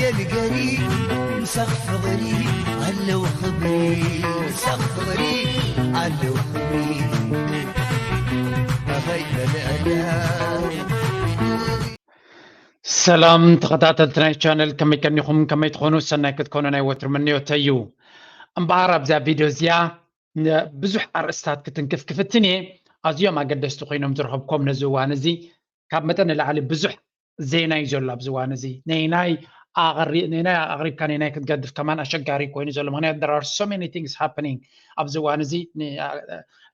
የንገሪ ምሳኽ ፍቕሪ ኣለዉ ክብሪ ምሳኽ ፍቕሪ ኣለዉ ክብሪ ኣኸይ በልዕዳ ሰላም ተኸታተልቲ ናይ ቻነል፣ ከመይ ቀኒኹም? ከመይ ትኾኑ? ሰናይ ክትኮኑ ናይ ወትሩ ምንዮተይ እዩ። እምበኣር ኣብዚኣ ቪድዮ እዚኣ ብዙሕ ኣርእስታት ክትንክፍ ክፍትን እየ። ኣዝዮም ኣገደስቲ ኮይኖም ዝረኸብኮም ነዚ እዋን እዚ፣ ካብ መጠን ንላዕሊ ብዙሕ ዜና እዩ ዘሎ ኣብዚ እዋን እዚ። ነይናይ ኣቕሪብካ ነይናይ ክትገድፍ ከማን ኣሸጋሪ ኮይኑ ዘሎ፣ ምክንያቱ there are so many things happening ኣብዚ እዋን እዚ።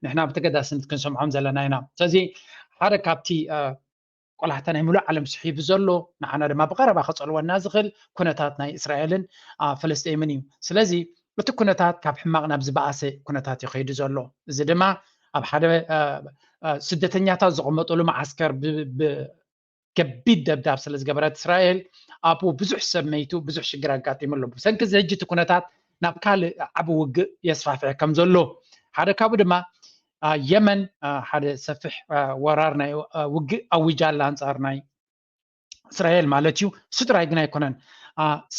ንሕና ብተገዳስነት ክንሰምዖም ዘለና ኢና። ስለዚ ሓደ ካብቲ ቆላሕታ ናይ ሙሉእ ዓለም ስሒቡ ዘሎ፣ ንዓና ድማ ብቐረባ ከጸልወና ዝኽእል ኩነታት ናይ እስራኤልን ፍልስጤምን እዩ። ስለዚ እቲ ኩነታት ካብ ሕማቕ ናብ ዝበኣሰ ኩነታት እዩ ከይዱ ዘሎ። እዚ ድማ ኣብ ሓደ ስደተኛታት ዝቕመጥሉ መዓስከር ከቢድ ደብዳብ ስለ ዝገበረት እስራኤል ኣብኡ ብዙሕ ሰብ መይቱ፣ ብዙሕ ሽግር ኣጋጢሙ ኣሎ። ብሰንኪ እዚ ሕጂ እቲ ኩነታት ናብ ካልእ ዓቢ ውግእ የስፋፍሐ ከም ዘሎ ሓደ ካብኡ ድማ የመን ሓደ ሰፊሕ ወራር ናይ ውግእ ኣዊጃ ኣላ ኣንጻር ናይ እስራኤል ማለት እዩ። እሱ ጥራይ ግን ኣይኮነን።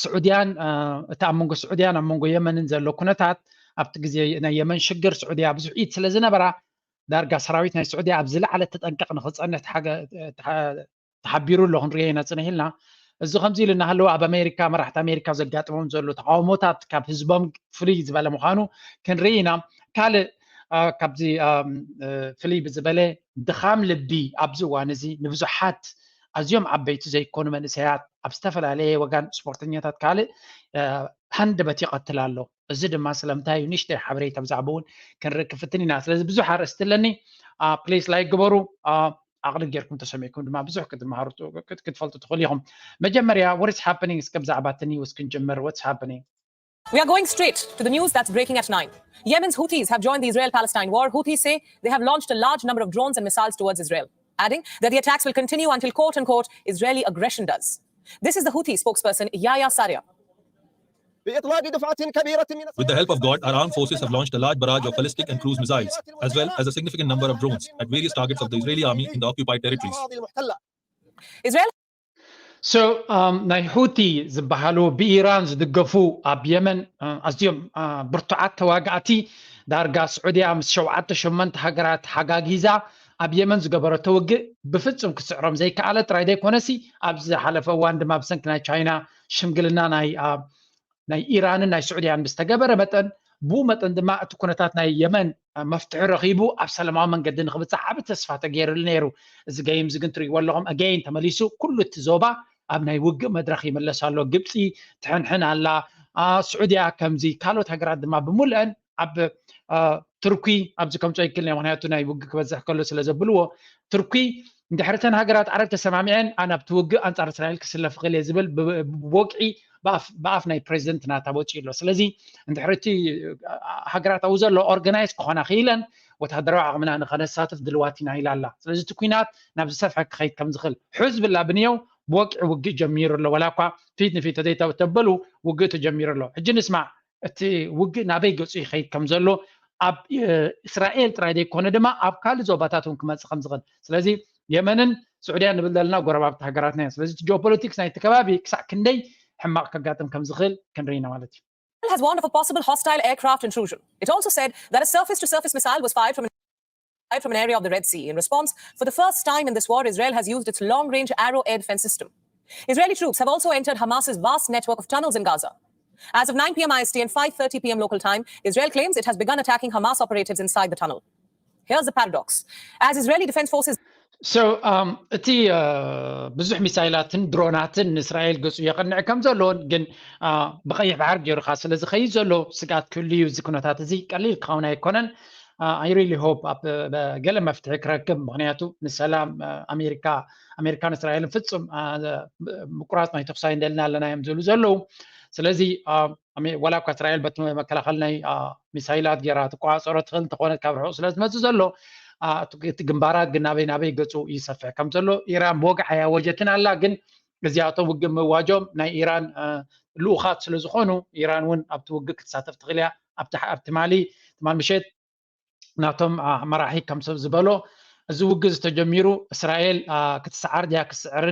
ስዑድያን እቲ ኣብ መንጎ ስዑድያን ኣብ መንጎ የመንን ዘሎ ኩነታት ኣብቲ ግዜ ናይ የመን ሽግር ስዑድያ ብዙሕ ኢድ ስለ ዝነበራ ዳርጋ ሰራዊት ናይ ስዑድያ ኣብ ዝለዓለ ተጠንቀቕ ንክፀንሕ ተሓቢሩ ኣሎ ክንሪኦ ኢና ፅንሕ ኢልና። እዚ ከምዚ ኢሉ እናሃለወ ኣብ ኣሜሪካ መራሕቲ ኣሜሪካ ዘጋጥሞም ዘሎ ተቃውሞታት ካብ ህዝቦም ፍልይ ዝበለ ምዃኑ ክንርኢ ኢና። ካልእ ካብዚ ፍልይ ብዝበለ ድኻም ልቢ ኣብዚ እዋን እዚ ንብዙሓት ኣዝዮም ዓበይቲ ዘይኮኑ መንእሰያት ኣብ ዝተፈላለየ ወጋን ስፖርተኛታት ካልእ ሃንደበት ይቐትል ኣሎ። እዚ ድማ ስለምንታይ እዩ? ንእሽተይ ሓበሬታ ብዛዕባኡ እውን ክንርኢ ክፍትን ኢና። ስለዚ ብዙሕ ኣርእስቲ ኣለኒ። ፕሊስ ላይክ ግበሩ። ዓቕሊ ጌርኩም ተሰሚዕኩም ድማ ብዙሕ ክትመሃሩ ክትፈልጡ ትኽእሉ ኢኹም። መጀመርያ what is happening እስከ ብዛዕባ እቲ ኒውስ ክንጅምር። What's happening? We are going straight to the news that's breaking at nine. Yemen's Houthis have joined the Israel-Palestine war. Houthis say they have launched a large number of drones and missiles towards Israel, adding that the attacks will continue until, quote unquote, Israeli aggression does. This is the Houthi spokesperson Yahya Sarria. بإطلاق دفعة كبيرة من With the help of God, our armed forces have launched a large barrage of ballistic and cruise missiles, as well as a significant number of drones at various targets of the Israeli army in the occupied territories. Israel So, um, ናይ ሁቲ ዝበሃሉ ብኢራን ዝድገፉ ኣብ የመን ኣዝዮም ብርቱዓት ተዋጋእቲ ዳርጋ ስዑድያ ምስ ሸውዓተ ሸመንተ ሃገራት ሓጋጊዛ ኣብ የመን ዝገበረቶ ውግእ ብፍጹም ክስዕሮም ዘይከኣለ ጥራይ ዘይኮነሲ ኣብዚ ዝሓለፈ እዋን ድማ ብሰንኪ ናይ ቻይና ሽምግልና ናይ ናይ ኢራንን ናይ ስዑድያን ብዝተገበረ መጠን ብኡ መጠን ድማ እቲ ኩነታት ናይ የመን መፍትሒ ረኺቡ ኣብ ሰላማዊ መንገዲ ንክብፃሕ ዓብ ተስፋ ተገይርሉ ነይሩ። እዚ ገይም እዚ ግን ትሪእዎ ኣለኹም ኣገይን ተመሊሱ ኩሉ እቲ ዞባ ኣብ ናይ ውግእ መድረኽ ይምለስ ኣሎ። ግብፂ ትሕንሕን ኣላ። ስዑድያ ከምዚ ካልኦት ሃገራት ድማ ብምልአን ኣብ ትርኩ ኣብዚ ከምፅኦ ይክእል ምክንያቱ ናይ ውግእ ክበዝሕ ከሎ ስለ ዘብልዎ ትርኩ እንድሕርተን ሃገራት ዓረብ ተሰማሚዐን ኣነ ኣብቲ ውግእ ኣንፃር እስራኤል ክስለፍ ክእል እየ ዝብል ብወግዒ ብኣፍ ናይ ፕሬዚደንት ናታ ወፂኡ ኣሎ። ስለዚ እንድሕርቲ ሃገራት ኣብኡ ዘሎ ኦርጋናይዝ ክኾና ክኢለን ወታደራዊ ዓቕምና ንኸነሳትፍ ድልዋት ኢና ኢላ ኣላ። ስለዚ እቲ ኩናት ናብ ዝሰፍሐ ክኸይድ ከም ዝኽእል ሕዝብላ ብንየው ብወግዒ ውግእ ጀሚሩ ኣሎ። ወላ እኳ ፊት ንፊት ተዘይተበሉ ውግእ ተጀሚሩ ኣሎ። ሕጂ ንስማዕ እቲ ውግእ ናበይ ገፁ ይኸይድ ከም ዘሎ ኣብ እስራኤል ጥራይ ዘይኮነ ድማ ኣብ ካልእ ዞባታት እውን ክመፅእ ከም ዝኽእል። ስለዚ የመንን ስዑድያን ንብል ዘለና ጎረባብቲ ሃገራትና እዮም። ስለዚ እቲ ጂኦፖለቲክስ ናይቲ ከባቢ ክሳዕ ክንደይ ሕማቕ ከጋጥም ከም ዝኽእል ክንርኢ ኢና ማለት እዩ። has warned of a possible hostile aircraft intrusion. It also said that a surface-to-surface missile was fired from an, fired from an area of the Red Sea. In response, for the first time in this war, Israel has used its long-range Arrow air defense system. Israeli troops have also entered Hamas's vast network of tunnels in Gaza. As of nine p.m. I S T and five thirty p.m. local time, Israel claims it has begun attacking Hamas operatives inside the tunnel. Here's the paradox. As Israeli Defense Forces So um, እቲ ብዙሕ ሚሳይላትን ድሮናትን ንእስራኤል ገፁ የቐንዕ ከም ዘለዎን ግን ብቐይሕ ባሕር ገይሩካ ስለ ዝኸይድ ዘሎ ስግኣት ክህሉ እዩ። እዚ ኩነታት እዚ ቀሊል ክኸውን ኣይኮነን። I really hope ኣብ ገለ መፍትሒ ክረክብ፣ ምክንያቱ ንሰላም ኣሜሪካ ኣሜሪካን እስራኤልን ፍጹም ምቁራፅ ናይ ተኩሲ ኣይንደልን ኣለና እዮም ዝብሉ ዘለዉ። ስለዚ ወላ እኳ እስራኤል በቲ መከላኸሊ ናይ ሚሳይላት ገይራ ትቆፃፀሮ ትኽእል እንተኾነት ካብ ርሑቕ ስለ ዝመፅእ ዘሎ እቲ ግንባራት ግን ናበይ ናበይ ገፁ ይሰፍሕ ከም ዘሎ ኢራን ብወግዒ ኣያወጀትን ኣላ። ግን እዚኣቶም ውግእ ምእዋጆም ናይ ኢራን ልኡኻት ስለ ዝኾኑ ኢራን እውን ኣብቲ ውግእ ክትሳተፍ ትኽእል እያ። ኣብ ትማሊ ትማል ምሸት ናቶም መራሒ ከም ዝበሎ እዚ ውግእ ዝተጀሚሩ እስራኤል ክትስዓር ድያ ክትስዕር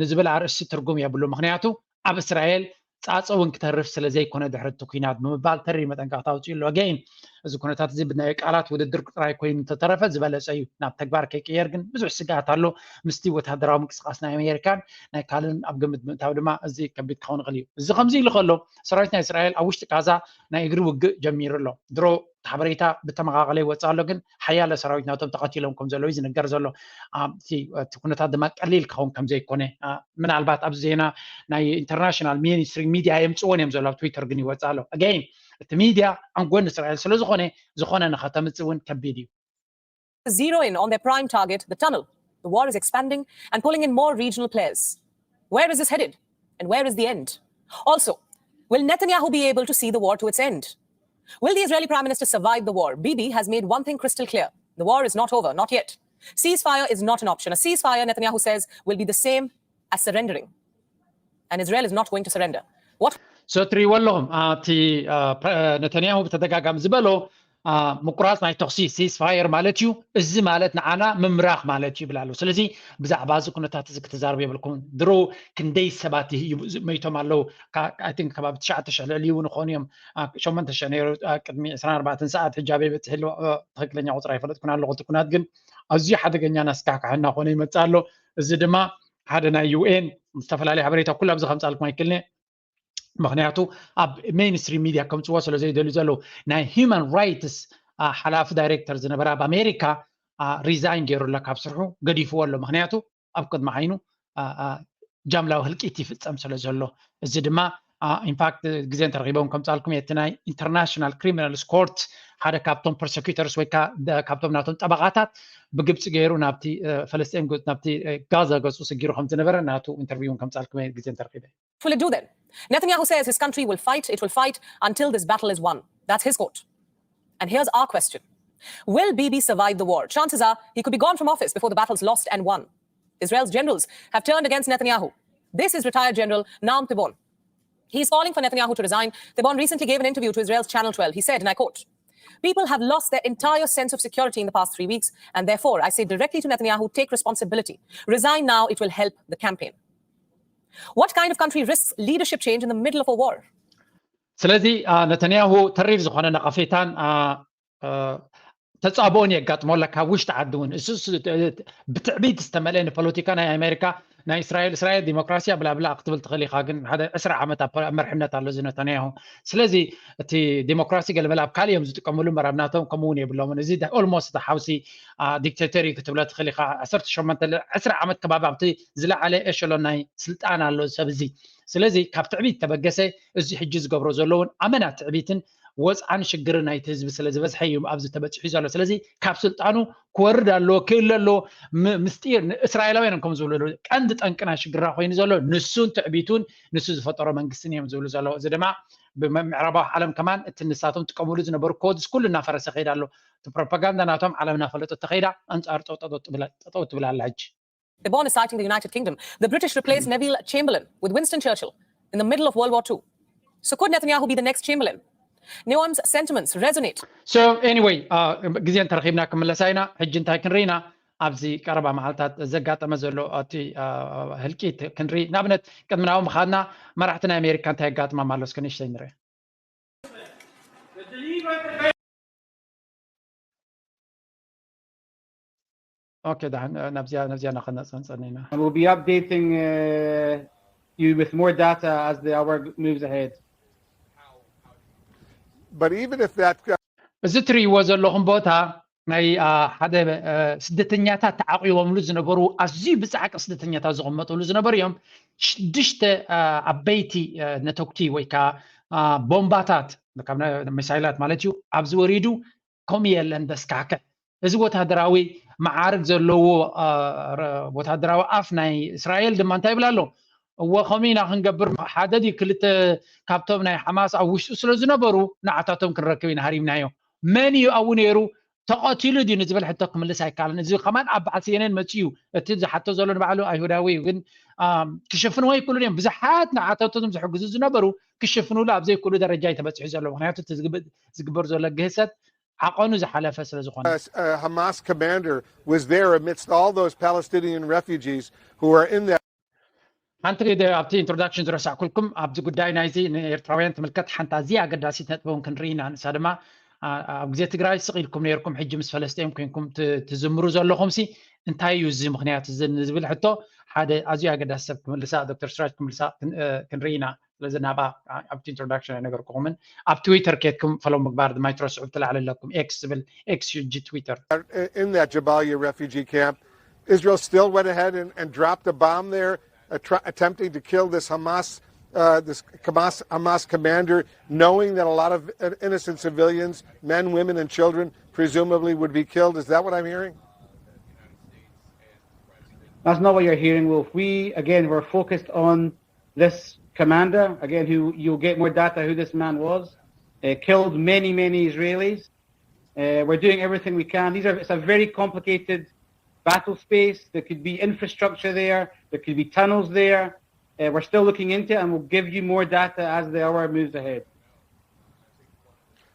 ንዝብል ኣርእስቲ ትርጉም የብሉ። ምክንያቱ ኣብ እስራኤል ፃፀ እውን ክተርፍ ስለ ዘይኮነ ድሕሪ እቲ ኩናት ብምባል ተሪር መጠንቀቕታ ኣውፂኡ ኣሎ። ኣገይን እዚ ኩነታት እዚ ብናይ ቃላት ውድድር ጥራይ ኮይኑ እንተተረፈ ዝበለፀ እዩ። ናብ ተግባር ከይቅየር ግን ብዙሕ ስግኣት ኣሎ። ምስቲ ወታደራዊ ምንቅስቃስ ናይ ኣሜሪካን ናይ ካልእን ኣብ ግምት ብምእታው ድማ እዚ ከቢድ ክኸውን ይኽእል እዩ። እዚ ከምዚ ኢሉ ከሎ ሰራዊት ናይ እስራኤል ኣብ ውሽጢ ጋዛ ናይ እግሪ ውግእ ጀሚሩ ኣሎ። ድሮ እቲ ሓበሬታ ብተመቓቐለ ይወፅእ ኣሎ፣ ግን ሓያለ ሰራዊት ናቶም ተቐቲሎም ከም ዘለዉ እዩ ዝንገር ዘሎ። እቲ ኩነታት ድማ ቀሊል ክኸውን ከም ዘይኮነ ምናልባት ኣብዚ ዜና ናይ ኢንተርናሽናል ሚኒስትሪ ሚድያ የምፅዎን እዮም ዘሎ ኣብ ትዊተር ግን ይወፅእ ኣሎ። ኣገይን እቲ ሚድያ ኣንጎን እስራኤል ስለ ዝኾነ ዝኾነ ንኸተምፅእ እውን ከቢድ እዩ። Zero in on their prime target, the tunnel. The war is expanding and pulling in more regional players. Where is this headed? And where is the end? Also, will Netanyahu be able to see the war to its end? Will the Israeli Prime Minister survive the war? Bibi has made one thing crystal clear. The war is not over, not yet. Ceasefire is not an option. A ceasefire, Netanyahu says, will be the same as surrendering. And Israel is not going to surrender. What? So ትሪእዎ ኣለኹም እቲ ነተንያሁ ብተደጋጋሚ ዝበሎ ምቁራፅ ናይ ተኩሲ ሲስፋየር ማለት እዩ። እዚ ማለት ንዓና ምምራኽ ማለት እዩ ይብል ኣሎ። ስለዚ ብዛዕባ እዚ ኩነታት እዚ ክትዛረቡ የብልኩም። ድሮ ክንደይ ሰባት መይቶም ኣለዉ። ቲንክ ከባቢ ትሽዓተ ሽሕ ልዕሊ እውን ይኾኑ እዮም። ሸመንተ ሽሕ ነይሩ ቅድሚ ዕስራን ኣርባዕተን ሰዓት። ሕጂ ኣበይ በፂሑ ኣሎ ትክክለኛ ቁፅሪ ኣይፈለጥኩን ኣለኹ። እቲ ኩናት ግን ኣዝዩ ሓደገኛ ናስካሕካሕና ኮነ ይመፅእ ኣሎ። እዚ ድማ ሓደ ናይ ዩኤን ዝተፈላለዩ ሓበሬታ ኩሉ ኣብዚ ከምፃልኩም ኣይክልነ። ምክንያቱ ኣብ ሜይንስትሪም ሚድያ ከምፅዎ ስለ ዘይደልዩ ዘለዉ ናይ ሂማን ራይትስ ሓላፊ ዳይሬክተር ዝነበረ ኣብ ኣሜሪካ ሪዛይን ገይሩ ኣሎ ካብ ስርሑ ገዲፍዎ ኣሎ። ምክንያቱ ኣብ ቅድሚ ዓይኑ ጃምላዊ ህልቂት ይፍፀም ስለ ዘሎ። እዚ ድማ ኢንፋክት ግዜ እንተረኪቦም ከምፃልኩም እቲ ናይ ኢንተርናሽናል ክሪሚናልስ ኮርት ሓደ ካብቶም ፕሮሰኪተርስ ወይ ካብቶም ናቶም ጠበቃታት ብግብፂ ገይሩ ናብቲ ፈለስጢን ናብቲ ጋዛ ገፁ ስጊሩ ከም ዝነበረ ናቱ ኢንተርቪው ከምፃልኩም ግዜ እንተረኪበ። Will it do then? Netanyahu says his country will fight, it will fight until this battle is won. That's his quote. And here's our question. Will Bibi survive the war? Chances are he could be gone from office before the battle's lost and won. Israel's generals have turned against Netanyahu. This is retired General Naam Tibon. He's calling for Netanyahu to resign. Tibon recently gave an interview to Israel's Channel twelve. He said, and I quote, People have lost their entire sense of security in the past three weeks, and therefore I say directly to Netanyahu, take responsibility. Resign now, it will help the campaign. What kind of country risks leadership change in the middle of a war? ስለዚ ነተንያሁ ተሪር ዝኾነ ነቐፌታን ተፃብኦን የጋጥሞ ኣሎ ካብ ውሽጢ ዓዲ እውን። እሱ ብትዕቢት ዝተመልአ ንፖለቲካ ናይ ኣሜሪካ ናይ እስራኤል እስራኤል ዲሞክራሲ ብላብላ ክትብል ትኽእል ኢኻ፣ ግን ሓደ ዕስራ ዓመት ኣብ መርሕነት ኣሎ እዚ ነተንያሁ። ስለዚ እቲ ዲሞክራሲ ገለመለ ኣብ ካልእ እዮም ዝጥቀምሉ እምበር ኣብ ናቶም ከምኡ እውን የብሎምን። እዚ ኦልሞስት ሓውሲ ዲክቴተር እዩ ክትብሎ ትኽእል ኢኻ። ዓሰርተ ሸሞንተ ዕስራ ዓመት ከባቢ ኣብቲ ዝለዓለ ኤሸሎን ናይ ስልጣን ኣሎ ሰብ እዚ። ስለዚ ካብ ትዕቢት ተበገሰ እዚ ሕጂ ዝገብሮ ዘለውን ኣመና ትዕቢትን ወፅዓን ሽግርን ናይቲ ህዝቢ ስለ ዝበዝሐ እዩ ኣብዚ ተበፂሑ ዘሎ። ስለዚ ካብ ስልጣኑ ክወርድ ኣለዎ፣ ክእለ ኣለዎ። ምስጢር እስራኤላውያን ከም ዝብሉ ቀንዲ ጠንቅና ሽግርና ኮይኑ ዘሎ ንሱን ትዕቢቱን ንሱ ዝፈጠሮ መንግስትን እዮም ዝብሉ ዘለዉ። እዚ ድማ ብምዕራባዊ ዓለም ከማን እቲ ንሳቶም ጥቀምሉ ዝነበሩ ኮድስ ኩሉ እናፈረሰ ከይዳ ኣሎ። እቲ ፕሮፓጋንዳ ናቶም ዓለም እናፈለጦ ተኸይዳ ኣንፃር ጠጠው ትብል ኣላ ሕጂ። Tibon is citing the United Kingdom. The British replaced Neville Chamberlain with Winston Churchill in the middle of World War two. So could Netanyahu be the next Chamberlain? Noam's sentiments resonate. So anyway, ግዜ እንተረኺብና ክምለሳ ኢና። ሕጂ እንታይ ክንርኢና ኣብዚ ቀረባ መዓልታት ዘጋጠመ ዘሎ እቲ ህልቂት ክንርኢ። ንኣብነት ቅድሚ ናብኡ ምኻድና መራሕቲ ናይ ኣሜሪካ እንታይ ኣጋጥማም ኣሎ እስከ ንእሽተይ ንርአ። ኦኬ፣ ዳሕን ናብዚኣ ናብዚኣ ናኸነፅንፀን ኢና። And we'll be updating uh, you with more data as the hour moves ahead. But even if that እዚ ትርእይዎ ዘለኹም ቦታ ናይ ሓደ ስደተኛታት ተዓቂቦምሉ ዝነበሩ ኣዝዩ ብፃዕቂ ስደተኛታት ዝቕመጥሉ ዝነበሩ እዮም። ሽዱሽተ ዓበይቲ ነተኩቲ ወይ ከዓ ቦምባታት ካብ ሚሳይላት ማለት እዩ ኣብዚ ወሪዱ ከምኡ የለን በስካከ። እዚ ወታደራዊ መዓርግ ዘለዎ ወታደራዊ ኣፍ ናይ እስራኤል ድማ እንታይ ይብል ኣሎ? እወ ከምኡ ኢና ክንገብር። ሓደ ድዩ ክልተ ካብቶም ናይ ሓማስ ኣብ ውሽጡ ስለ ዝነበሩ ንዓታቶም ክንረክብ ኢና ሃሪምናዮ። መን እዩ ኣብኡ ነይሩ? ተቐቲሉ ድዩ ንዝብል ሕቶ ክምልስ ኣይከኣልን። እዚ ከማን ኣብ በዓል ሲኤንኤን መፂኡ እዩ። እቲ ዝሓቶ ዘሎ ንባዕሉ ኣይሁዳዊ እዩ፣ ግን ክሽፍንዎ ኣይክእሉን እዮም። ብዙሓት ንዓታቶም ዝሕግዙ ዝነበሩ ክሽፍንሉ ኣብ ዘይክእሉ ደረጃ እዩ ተበፂሑ ዘሎ። ምክንያቱ እቲ ዝግበር ዘሎ ግህሰት ዓቐኑ ዝሓለፈ ስለ ዝኾነ። A Hamas commander was there amidst all those Palestinian refugees who are in that. ሓንቲ ደ- ኣብቲ ኢንትሮዳክሽን ዝረሳዕኩልኩም ኣብዚ ጉዳይ ናይዚ ንኤርትራውያን ትምልከት ሓንቲ ኣዝያ ኣገዳሲት ነጥቢ እውን ክንርኢ ኢና። ንሳ ድማ ኣ- ኣብ ግዜ ትግራይ ስቕ ኢልኩም ነይርኩም፣ ሕጂ ምስ ፈለስጤም ኮይንኩም ት- ትዝምሩ ዘለኹም ሲ እንታይ እዩ እዚ ምኽንያት እዚ ንዝብል ሕቶ ሓደ ኣዝዩ ኣገዳሲ ሰብ ክምልሳ፣ ዶክተር ስራጅ ክምልሳ ክን- እ፣ ክንርኢ ኢና። ስለዚ ናብኣ ኣ- ኣብቲ ኢንትሮዳክሽን ኣይነገርኩኹምን። ኣብ ትዊተር ኬድኩም ፈለው ምግባር ድማ ይትረስዑ። ብትላዕሊ ኣለኩም ኤክስ ዝብል፣ ኤክስ ሕጂ ትዊተር። In that Jabalia refugee camp, Israel still went ahead and, and dropped a bomb there, attr- attempting to kill this Hamas, uh, this Hamas, Hamas commander, knowing that a lot of in- innocent civilians, men, women, and children, presumably would be killed. Is that what I'm hearing? That's not what you're hearing, Wolf. We, again, were focused on this commander. Again, who you'll get more data who this man was. Uh, killed many, many Israelis. Uh, we're doing everything we can. These are, it's a very complicated battle space. There could be infrastructure there. There could be tunnels there. Uh, we're still looking into it, and we'll give you more data as the hour moves ahead.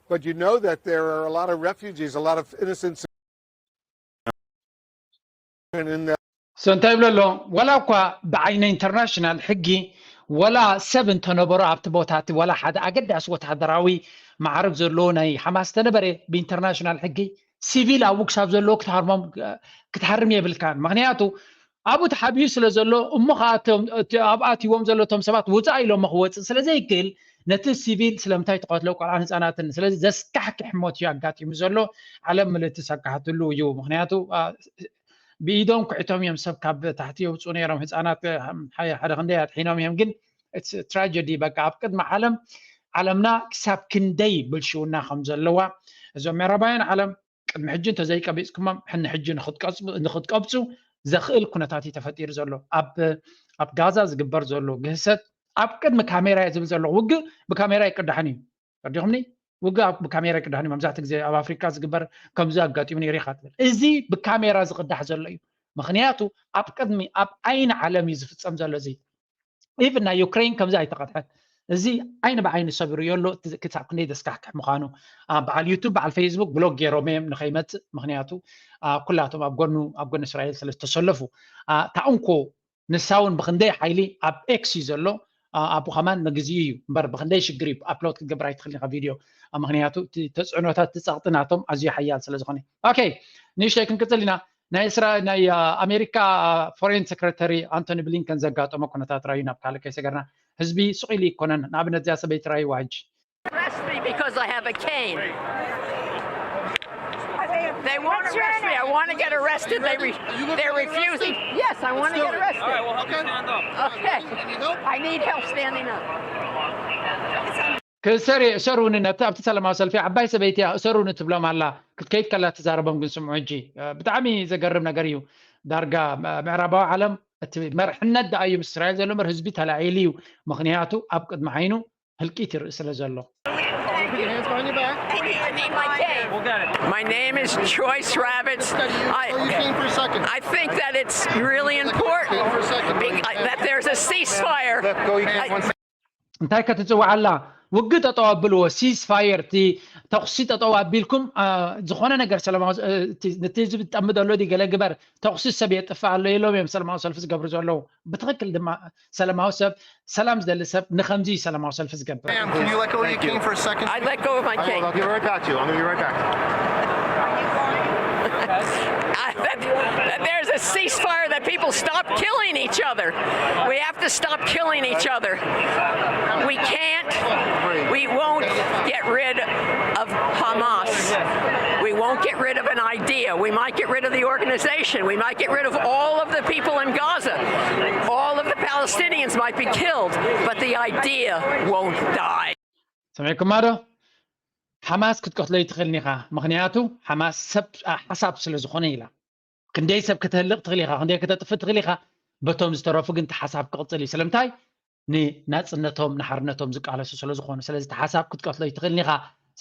But you know that there are a lot of refugees, a lot of innocent civilians in that. So እንታይ ይብሎ ኣሎ? ወላ እኳ ብዓይነ ኢንተርናሽናል ሕጊ ወላ ሰብ እንተነበሮ ኣብቲ ቦታ እቲ ወላ ሓደ ኣገዳሲ ወታደራዊ ማዕረግ ዘለዎ ናይ ሓማስ ተነበረ ብኢንተርናሽናል ሕጊ ሲቪል ኣብኡ ክሳብ ዘለዎ ክትሃርሞም ክትሃርም የብልካን። ምክንያቱ ኣብኡ ተሓቢኡ ስለ ዘሎ እሞ ከዓ እቶም እቲ ኣብኡ ኣትይዎም ዘሎ እቶም ሰባት ውፃእ ኢሎሞ ክወፅእ ስለ ዘይክእል ነቲ ሲቪል ስለምንታይ ተቐትሎ ቆልዓን ህፃናትን ስለዚ ዘስካሕክሕ ሞት እዩ ኣጋጢሙ ዘሎ። ዓለም ምልእቲ ሰካሕትሉ እዩ። ምክንያቱ ብኢዶም ኩዒቶም እዮም ሰብ ካብ ታሕቲ የውፅኡ ነይሮም። ህፃናት ሓደ ክንደይ ኣድሒኖም እዮም። ግን ትራጀዲ በቃ ኣብ ቅድሚ ዓለም ዓለምና ክሳብ ክንደይ ብልሽውና ከም ዘለዋ እዞም ምዕራባውያን ዓለም ቅድሚ ሕጂ እንተዘይቀቢፅኩሞም ሕኒ ሕጂ ንክትቀብፁ ዘኽእል ኩነታት እዩ ተፈጢሩ ዘሎ። ኣብ ጋዛ ዝግበር ዘሎ ግህሰት ኣብ ቅድሚ ካሜራ እየ ዝብል ዘለኹ። ውግእ ብካሜራ ኣይቅዳሕን እዩ። ተረዲኹምኒ? ውግእ ብካሜራ ኣይቅዳሕን እዩ። መብዛሕትኡ ግዜ ኣብ ኣፍሪካ ዝግበር ከምዚ ኣጋጢሙ ነይሩ ኢኻ ትብል። እዚ ብካሜራ ዝቕዳሕ ዘሎ እዩ። ምክንያቱ ኣብ ቅድሚ ኣብ ዓይኒ ዓለም እዩ ዝፍፀም ዘሎ እዚ። ኢቭን ናይ ዩክሬን ከምዚ ኣይተቐድሐን። እዚ ዓይኒ ብዓይኒ ሰብ ይርእዮ ኣሎ። ክሳብ ክንደይ ዘስካሕክሕ ምዃኑ በዓል ዩቱብ በዓል ፌስቡክ ብሎክ ገይሮም እዮም ንኸይመፅእ። ምክንያቱ ኩላቶም ኣብ ጎኑ ኣብ ጎኒ እስራኤል ስለ ዝተሰለፉ እታ እንኮ ንሳ እውን ብክንደይ ሓይሊ ኣብ ኤክስ እዩ ዘሎ። ኣብኡ ከማን ንግዚኡ እዩ እምበር ብክንደይ ሽግር እዩ ኣፕሎድ ክትገብር ኣይትኽእል ኢኻ ቪድዮ። ምክንያቱ ተፅዕኖታት እቲ ፀቕጢ ናቶም ኣዝዩ ሓያል ስለ ዝኾነ። ኦኬ ንእሽተይ ክንቅፅል ኢና። ናይ እስራ ናይ ኣሜሪካ ፎሬን ሴክረተሪ ኣንቶኒ ብሊንከን ዘጋጠሞ ኩነታት ራዩ ናብ ካልእ ከይሰገርና ህዝቢ ስቕ ኢሉ ይኮነን። ንኣብነት እዚኣ ሰበይቲ ራይዋ ሕጂ arrest me because I have a cane. They won't arrest me. I want to get arrested. They re- they're refusing. Yes, I want to get arrested. Okay. I need help standing up. ክሰሪ እሰሩኒ ነቲ ኣብቲ ሰላማዊ ሰልፊ ዓባይ ሰበይቲ እያ እሰሩኒ ትብሎም ኣላ። ክትከይድ ከላ ትዛረቦም ግን ስምዑ ሕጂ ብጣዕሚ ዘገርም ነገር እዩ። ዳርጋ ምዕራባዊ ዓለም እቲ መርሕነት ደኣ እዩ ምስ እስራኤል ዘሎ እምበር ህዝቢ ተላዒሉ እዩ። ምክንያቱ ኣብ ቅድሚ ዓይኑ ህልቂት ይርኢ ስለ ዘሎ። My name is Joyce Rabbits. I, I think that it's really important that there's a ceasefire. እንታይ ከተፅውዓላ ውግእ ጠጠው ኣብልዎ ሲስ ፋየር እቲ ተኩሲ ጠጠው ኣቢልኩም ዝኾነ ነገር ሰላማዊ ነቲ ህዝቢ ጠምዶ ኣሎ ገለ ግበር ተኩሲ ሰብ የጥፍእ ኣሎ ኢሎም እዮም ሰላማዊ ሰልፊ ዝገብሩ ዘለዉ። ብትክክል ድማ ሰላማዊ ሰብ ሰላም ዝደሊ ሰብ ንከምዚ እዩ ሰላማዊ ሰልፊ ዝገብር። Can you let go of your cane for a second? I let go of my cane. I'll be right back to you. I'm going to be right back. That there's a ceasefire, that people stop killing each other. We have to stop killing each other. We can't, we won't get rid of Hamas. We won't get rid of an idea. We might get rid of the organization. We might get rid of all of the people in Gaza. All of the Palestinians might be killed, but the idea won't die. ሰሚዕኩማ ዶ? ሓማስ ክትቀትሎ ይትኽእልን ኢኻ። ምክንያቱ ሓማስ ሰብ ሓሳብ ስለ ዝኾነ ኢላ። ክንደይ ሰብ ከተህልቕ ትኽእል ኢኻ፣ ክንደይ ከተጥፍእ ትኽእል ኢኻ። በቶም ዝተረፉ ግን እቲ ሓሳብ ክቕፅል እዩ። ስለምንታይ? ንናፅነቶም ንሓርነቶም ዝቃለሱ ስለ ዝኾኑ። ስለዚ እቲ ሓሳብ ክትቀትሎ ይትኽእልን ኢኻ።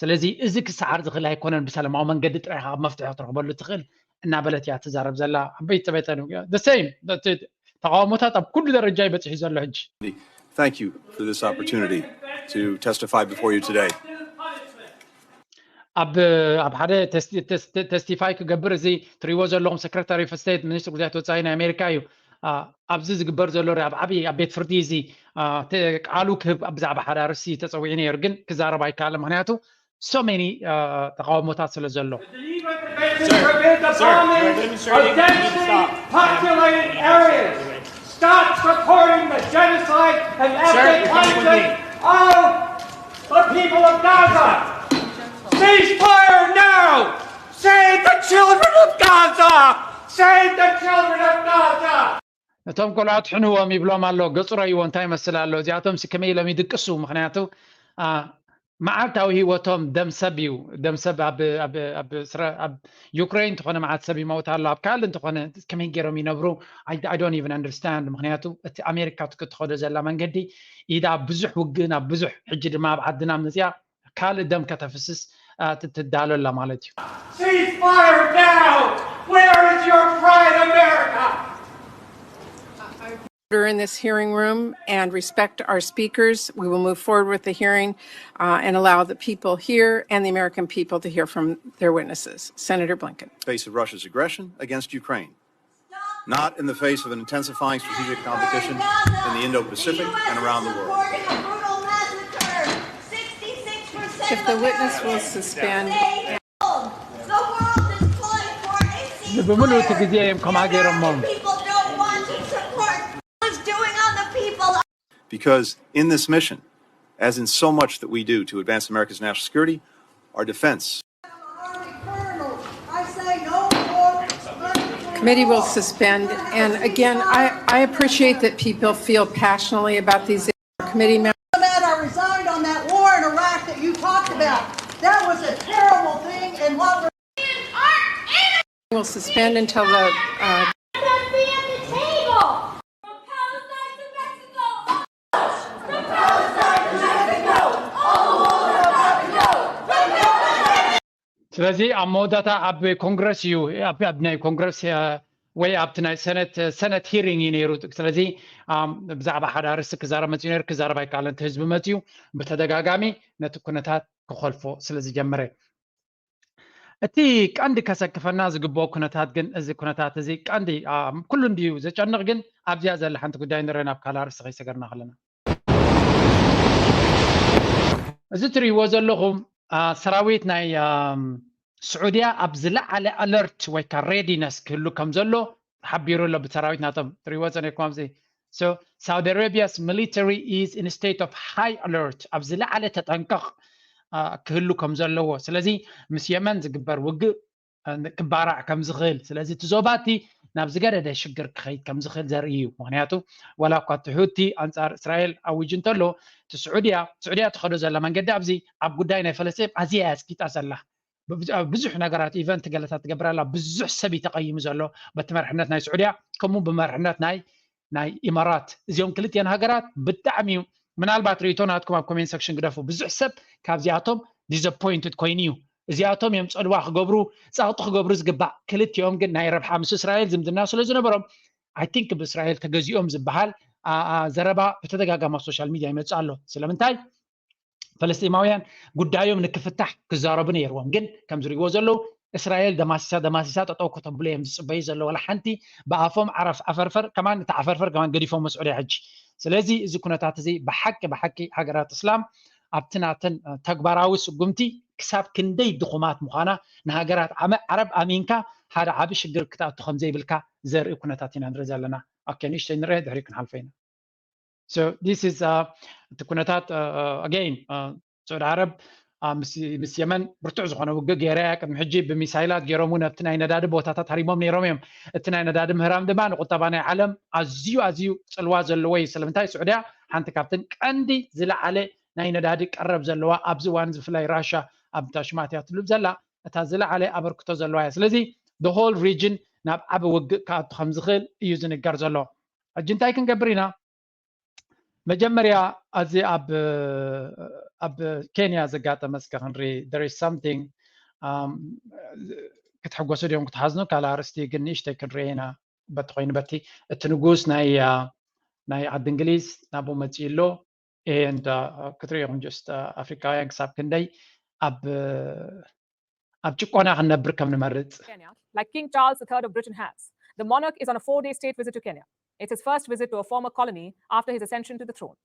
ስለዚ እዚ ክሰዓር ዝኽእል ኣይኮነን። ብሰላማዊ መንገዲ ጥራይ ኢኻ መፍትሒ ክትረኽበሉ ትኽእል እናበለት እያ ትዛረብ ዘላ። ዓበይቲ ሰበይተን the same ተቃውሞታት ኣብ ኩሉ ደረጃ እዩ በፂሑ ዘሎ ሕጂ። Thank you for this opportunity to testify before you today. ኣብ ኣብ ሓደ ተስቲፋይ ክገብር እዚ ትሪዎ ዘለኹም ሰክረታሪ ኦፍ ስቴት ሚኒስትር ጉዳያት ወፃኢ ናይ ኣሜሪካ እዩ። ኣብዚ ዝግበር ዘሎ ኣብ ዓብዪ ኣብ ቤት ፍርዲ እዚ ቃሉ ክህብ ብዛዕባ ሓደ ኣርእስቲ ተፀዊዑ ነይሩ፣ ግን ክዛረብ ኣይከኣለ፣ ምክንያቱ so many ተቃውሞታት ስለ ዘሎ። Stop supporting the genocide and ethnic cleansing of the people of Gaza. Ceasefire now! Save the children of Gaza! Save the children of Gaza! እቶም ቆልዑ ኣድሕንዎም ይብሎም ኣሎ፣ ገፁ ረእይዎ እንታይ ይመስል ኣሎ። እዚኣቶም ሲ ከመይ ኢሎም ይድቅሱ? ምክንያቱ መዓልታዊ ህይወቶም ደም ሰብ እዩ። ደም ሰብ ኣብ ዩክሬን እንተኾነ መዓት ሰብ ይመውት ኣሎ፣ ኣብ ካልእ እንተኾነ ከመይ ገይሮም ይነብሩ? I don't even understand። ምክንያቱ እቲ ኣሜሪካ ትከዶ ዘላ መንገዲ ኢዳ ብዙሕ ውግእ ናብ ብዙሕ፣ ሕጂ ድማ ኣብ ዓድና መፅያ ካልእ ደም ከተፍስስ ትዳሎ ኣላ ማለት እዩ። Ceasefire now! Where is your pride, America? Order in this hearing room and respect our speakers. We will move forward with the hearing uh, and allow the people here and the American people to hear from their witnesses. Senator Blinken. Face of Russia's aggression against Ukraine, not in the face of an intensifying strategic competition in the Indo Pacific and around the world. If the witness will suspend. እዚ ብምሉእ እቲ ግዜ እዮም ከምኣ ገይሮሞም። Because in this mission, as in so much that we do to advance America's national security, our defense Committee will suspend. And again, I, I appreciate that people feel passionately about these committee members. I resigned on that war in Iraq that you talked about. That was a terrible thing. And what will suspend until the uh, ስለዚ ኣብ መወዳእታ ኣብ ኮንግረስ እዩ፣ ኣብ ናይ ኮንግረስ ወይ ኣብቲ ናይ ሰነት ሰነት ሂሪንግ እዩ ነይሩ። ስለዚ ብዛዕባ ሓደ ኣርእስቲ ክዛረብ መፅኡ ነይሩ፣ ክዛረብ ኣይከኣለን። እቲ ህዝቢ መፅኡ ብተደጋጋሚ ነቲ ኩነታት ክኾልፎ ስለ ዝጀመረ። እቲ ቀንዲ ከሰክፈና ዝግብኦ ኩነታት ግን እዚ ኩነታት እዚ ቀንዲ ኩሉ እንድዩ ዘጨንቕ፣ ግን ኣብዚኣ ዘላ ሓንቲ ጉዳይ ንርኢ ናብ ካልእ ኣርእስቲ ከይሰገርና ከለና። እዚ ትርእይዎ ዘለኹም ሰራዊት ናይ ስዑድያ ኣብ ዝለዓለ ኣለርት ወይ ከዓ ሬዲነስ ክህሉ ከም ዘሎ ተሓቢሩ ኣሎ ብሰራዊት ናቶም። ትርእይዎ ጸኒሕኩም ኣብዚ። So Saudi Arabia's military is in a state of high alert፣ ኣብ ዝለዓለ ተጠንቀቕ ክህሉ ከም ዘለዎ። ስለዚ ምስ የመን ዝግበር ውግእ ክባራዕ ከም ዝኽእል፣ ስለዚ እቲ ዞባ እቲ ናብ ዝገደደ ሽግር ክኸይድ ከም ዝኽእል ዘርኢ እዩ። ምክንያቱ ዋላ እኳ እቲ ሑቲ ኣንጻር እስራኤል ኣዊጁ እንተሎ፣ እቲ ስዑድያ ስዑድያ ትኸዶ ዘላ መንገዲ ኣብዚ ኣብ ጉዳይ ናይ ፈለስጢን ኣዝያ እያ ኣስጊጣ ዘላ። ብዙሕ ነገራት ኢቨንት ገለታት ትገብር ኣላ። ብዙሕ ሰብ እዩ ተቐይሙ ዘሎ በቲ መርሕነት ናይ ስዑድያ ከምኡ ብመርሕነት ናይ ናይ ኢማራት። እዚኦም ክልቲአን ሃገራት ብጣዕሚ እዩ ምናልባት ርእይቶ ናትኩም ኣብ ኮሜንት ሰክሽን ግደፉ። ብዙሕ ሰብ ካብዚኣቶም ዲስኣፖይንትድ ኮይኑ እዩ። እዚኣቶም እዮም ፀልዋ ክገብሩ ፀቕጢ ክገብሩ ዝግባእ። ክልቲኦም ግን ናይ ረብሓ ምስ እስራኤል ዝምድና ስለ ዝነበሮም ኣይ ቲንክ ብእስራኤል ተገዚኦም ዝበሃል ዘረባ ብተደጋጋሚ ኣብ ሶሻል ሚድያ ይመፅእ ኣሎ። ስለምንታይ ፈለስጢማውያን ጉዳዮም ንክፍታሕ ክዛረቡ ነይርዎም፣ ግን ከም ዝርእይዎ ዘለዉ እስራኤል ደማሲሳ ደማሲሳ ጠጠው ከተብሎ እዮም ዝፅበዩ ዘለዉ። ዋላ ሓንቲ ብኣፎም ዓረፍ ዓፈርፈር ከማን እቲ ዓፈርፈር ከማን ገዲፎም መስዑ ሕጂ። ስለዚ እዚ ኩነታት እዚ ብሓቂ ብሓቂ ሃገራት እስላም ኣብቲ ናተን ተግባራዊ ስጉምቲ ክሳብ ክንደይ ድኹማት ምዃና ንሃገራት ዓረብ ኣሚንካ ሓደ ዓቢ ሽግር ክትኣቱ ከም ዘይብልካ ዘርኢ ኩነታት ኢና ንርኢ ዘለና። ኦኬ ንእሽተይ ንርአ ድሕሪ ክንሓልፈ ኢና። So this is እቲ ኩነታት ኣገይን ስዑድ ዓረብ ምስ የመን ብርቱዕ ዝኾነ ውግእ ገይራ እያ ቅድሚ ሕጂ ብሚሳይላት ገይሮም እውን ኣብቲ ናይ ነዳዲ ቦታታት ሃሪሞም ነይሮም እዮም። እቲ ናይ ነዳዲ ምህራም ድማ ንቁጠባ ናይ ዓለም ኣዝዩ ኣዝዩ ፅልዋ ዘለዎ እዩ። ስለምንታይ ስዑድያ ሓንቲ ካብተን ቀንዲ ዝለዓለ ናይ ነዳዲ ቀረብ ዘለዋ ኣብዚ እዋን እዚ ብፍላይ ራሻ ኣብ ታሽማት እያ ትልብ ዘላ እታ ዝለዓለ ኣበርክቶ ዘለዋ እያ። ስለዚ the whole region ናብ ዓቢ ውግእ ክኣቱ ከም ዝኽእል እዩ ዝንገር ዘሎ። ሕጂ እንታይ ክንገብር ኢና? መጀመርያ ኣዚ ኣብ ኣብ ኬንያ ዘጋጠመ እስከ ክንርኢ there is something ክትሕጎሱ ድዮም ክትሓዝኑ ካልእ ኣርእስቲ ግን ንእሽተይ ክንርኢ ኢና። በቲ ኮይኑ በቲ እቲ ንጉስ ናይ ናይ ዓዲ እንግሊዝ ናብኡ መፂኡ ኣሎ and ክትሪኦ ኢኹም just ኣፍሪካውያን ክሳብ ክንደይ ኣብ ኣብ ጭቆና ክንነብር ከም ንመርፅ Like King Charles the third of Britain has. The monarch is on a four-day state visit to Kenya. It's his first visit to a former colony after his ascension to the throne.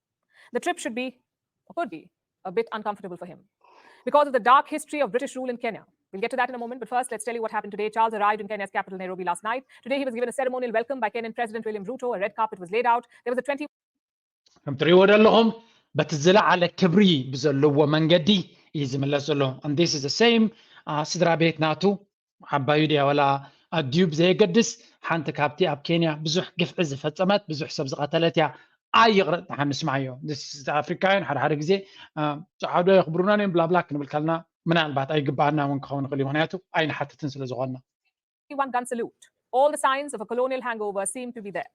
The trip should be, or could be, a bit uncomfortable for him because of the dark history of British rule in Kenya. We'll get to that in a moment, but first, let's tell you what happened today. Charles arrived in Kenya's capital, Nairobi, last night. Today, he was given a ceremonial welcome by Kenyan President William Ruto. A red carpet was laid out. There was a twenty ከም ትሪእዎ ዘለኹም በቲ ዝለዓለ ክብሪ ብዘለዎ መንገዲ እዩ ዝምለስ ዘሎ። And this is the same ስድራ ቤት ናቱ ዓባዩ ድያ ወላ ኣድዩ ብዘየገድስ ሓንቲ ካብቲ ኣብ ኬንያ ብዙሕ ግፍዒ ዝፈጸመት ብዙሕ ሰብ ዝቐተለት እያ። ኣይቕረጥ ንሓን ንስማዓዮ። ኣፍሪካውያን ሓደ ሓደ ግዜ ጸዓዱ የኽብሩና እዮም ብላብላ ክንብል ከልና ምናልባት ኣይግባኣና እውን ክኸውን ይኽእል እዩ። ምክንያቱ ኣይንሓትትን ስለ ዝኾንና። One gun salute. All the signs of a colonial hangover seemed to be there.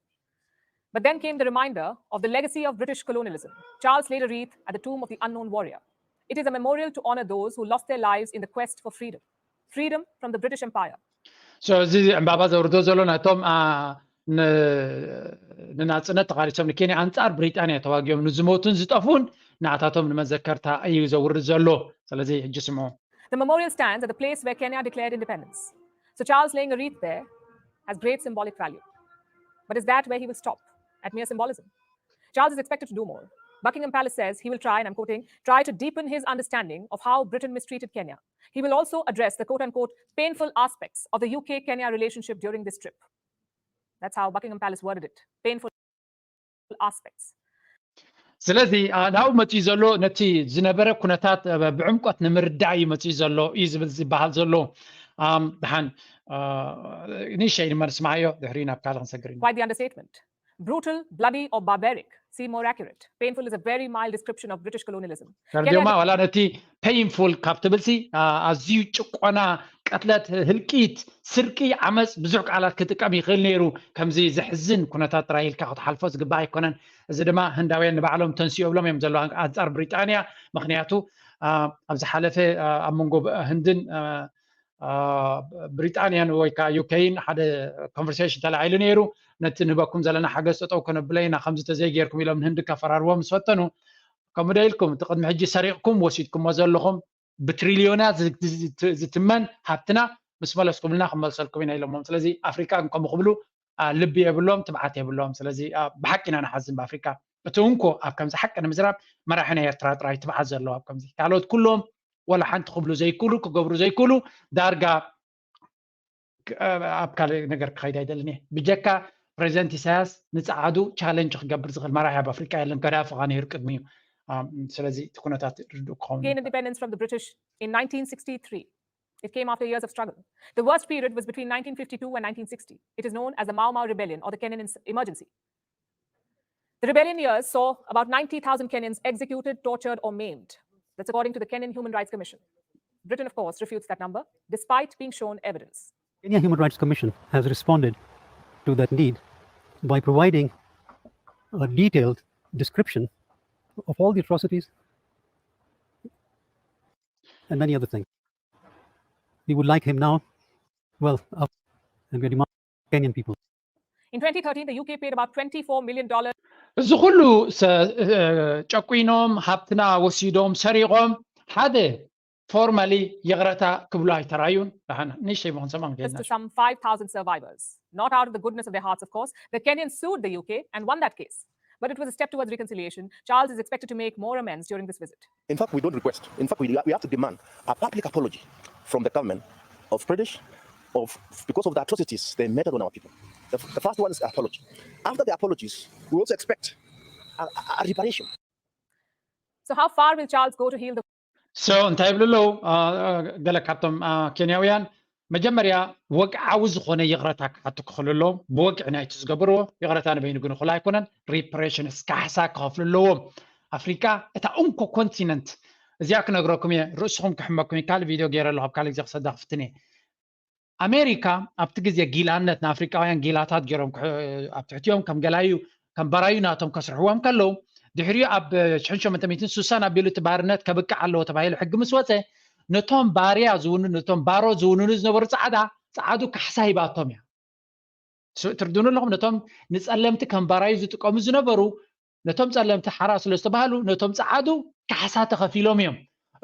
But then came the reminder of the legacy of British colonialism. Charles laid a wreath at the tomb of the unknown warrior. It is a memorial to honor those who lost their lives in the quest for freedom. Freedom from the British Empire. So እዚ ዕምባባ ዘውርዶ ዘሎ ነቶም ንናፅነት ተቓሊሶም ንኬንያ ኣንፃር ብሪጣንያ ተዋጊኦም ንዝሞቱን ዝጠፍኡን ንዓታቶም ንመዘከርታ እዩ ዘውርድ ዘሎ። ስለዚ ሕጂ ስምዑ። The memorial stands at the place where Kenya declared independence. So Charles laying a wreath there has great symbolic value. But is that where he will stop? At mere symbolism? Charles is expected to do more. Buckingham Palace says he will try, and I'm quoting, try to deepen his understanding of how Britain mistreated Kenya. He will also address the quote unquote painful aspects of the U K Kenya relationship during this trip. That's how Buckingham Palace worded it. Painful aspects. ስለዚ ናብኡ መፅኡ ዘሎ ነቲ ዝነበረ ኩነታት ብዕምቆት ንምርዳእ እዩ መፅኡ ዘሎ እዩ ዝብል ዝበሃል ዘሎ። ድሓን ንእሽተይ ድማ ንስማዓዮ ድሕሪ ናብ ካልእ ክንሰግር ኢና። Quite the understatement. Brutal, bloody, or barbaric seem more accurate. Painful is a very mild description of British colonialism. ተርጆማ ዋላ ነቲ painful ካብ ትብልሲ ኣዝዩ ጭቆና፣ ቅትለት፣ ህልቂት፣ ስርቂ፣ ዓመፅ ብዙሕ ቃላት ክጥቀም ይኽእል ነይሩ። ከምዚ ዘሕዝን ኩነታት ጥራይ ኢልካ ክትሓልፎ ዝግባእ ኣይኮነን። እዚ ድማ ህንዳውያን ንባዕሎም ተንስኡ ብሎም እዮም ዘለዉ ኣንፃር ብሪጣንያ። ምክንያቱ ኣብ ዝሓለፈ ኣብ መንጎ ህንድን ብሪጣንያን ወይ ከዓ ዩኬይን ሓደ conversation ተላዒሉ ነይሩ። ነቲ ንህበኩም ዘለና ሓገዝ ጠጠው ከነብለይና ከምዚ ተዘይጌርኩም ኢሎም ንህንዲ ከፈራርዎም ምስ ፈተኑ ከምኡ ዶ ኢልኩም እቲ ቅድሚ ሕጂ ሰሪቕኩም ወሲድኩሞ ዘለኹም ብትሪልዮናት ዝትመን ሃብትና ምስ መለስኩምልና ክመልሰልኩም ኢና ኢሎሞም። ስለዚ ኣፍሪካ ከምኡ ክብሉ ልቢ የብሎም፣ ትብዓት የብሎም። ስለዚ ብሓቂ ኢና ንሓዝን ብኣፍሪካ። እቲ እንኮ ኣብ ከምዚ ሓቂ ንምዝራብ መራሒ ናይ ኤርትራ ጥራይ ትብዓት ዘለዎ ኣብ ከምዚ ካልኦት ኩሎም ወላ ሓንቲ ክብሉ ዘይክእሉ ክገብሩ ዘይክእሉ ዳርጋ ኣብ ካልእ ነገር ክኸይድ ኣይደልን እየ። ብጀካ ፕሬዚደንት ኢሳያስ ንፀዓዱ ቻለንጅ ክገብር ዝኽእል መራሒ ኣብ ኣፍሪቃ የለን። ገዳፊ ኸዓ ነይሩ ቅድሚኡ። ስለዚ እቲ ኩነታት ርዱእ ክኸውን Gain independence from the British in nineteen sixty-three. It came after years of struggle. The worst period was between nineteen fifty-two and nineteen sixty. It is known as the Mau Mau Rebellion or the Kenyan Emergency. The rebellion years saw about ninety thousand Kenyans executed, tortured, or maimed. That's according to the Kenyan Human Rights Commission. Britain, of course, refutes that number, despite being shown evidence. Kenya Human Rights Commission has responded to that need by providing a detailed description of all the atrocities and many other things. We would like him now, well, uh, and we're demanding Kenyan people. In twenty thirteen, the U K paid about twenty-four million dollars. እዚ ኩሉ ጨቁኖም ሃብትና ወሲዶም ሰሪቖም ሓደ ፎርማሊ ይቕረታ ክብሉ ኣይተራዩን። ንእሽተይ ሞ ክንሰምዖም to some five thousand survivors. Not out of the goodness of their hearts, of course. The Kenyans sued the U K and won that case. But it was a step towards reconciliation. Charles is expected to make more amends during this visit. In fact, we don't request. In fact, we, we have to demand a public apology from the government of British of, because of the atrocities they meted on our people. The, the first one is apology. After the apologies, we also expect a, a, a reparation. So how far will Charles go to heal the So እንታይ ይብሉ ኣለዉ ገለ ካብቶም ኬንያውያን? መጀመርያ ወግዓዊ ዝኾነ ይቕረታ ክሓቱ ክኽእሉ ኣለዎም። ብወግዒ ናይቲ ዝገበርዎ ይቕረታ ንበይኑ ግን እኹል ኣይኮነን። ሪፕሬሽንስ ካሕሳ ክኸፍሉ ኣለዎም። ኣፍሪቃ እታ እንኮ ኮንቲነንት እዚኣ ክነግረኩም እየ። ርእስኹም ክሕመኩም እዩ። ካልእ ቪድዮ ገይረ ኣለኹ። ኣብ ካልእ ግዜ ክሰዳ ክፍትን እየ። ኣሜሪካ ኣብቲ ግዜ ጊላነት ንኣፍሪቃውያን ጊላታት ገይሮም ኣብ ትሕቲኦም ከም ገላዩ ከም በራዩ ናቶም ከስርሕዎም ከለዉ ድሕሪኡ ኣብ ሽሕን ሸሞንተ ሚእትን ስሳን ኣቢሉ እቲ ባርነት ከብቅዕ ኣለዎ ተባሂሉ ሕጊ ምስ ወፀ ነቶም ባርያ ዝውንኑ ነቶም ባሮ ዝውንኑ ዝነበሩ ፃዕዳ ፃዓዱ ካሕሳ ሂባቶም እያ። ትርድኑ ኣለኹም? ነቶም ንፀለምቲ ከም ባራዩ ዝጥቀሙ ዝነበሩ ነቶም ፀለምቲ ሓራ ስለ ዝተባሃሉ ነቶም ፃዓዱ ካሕሳ ተኸፊሎም እዮም።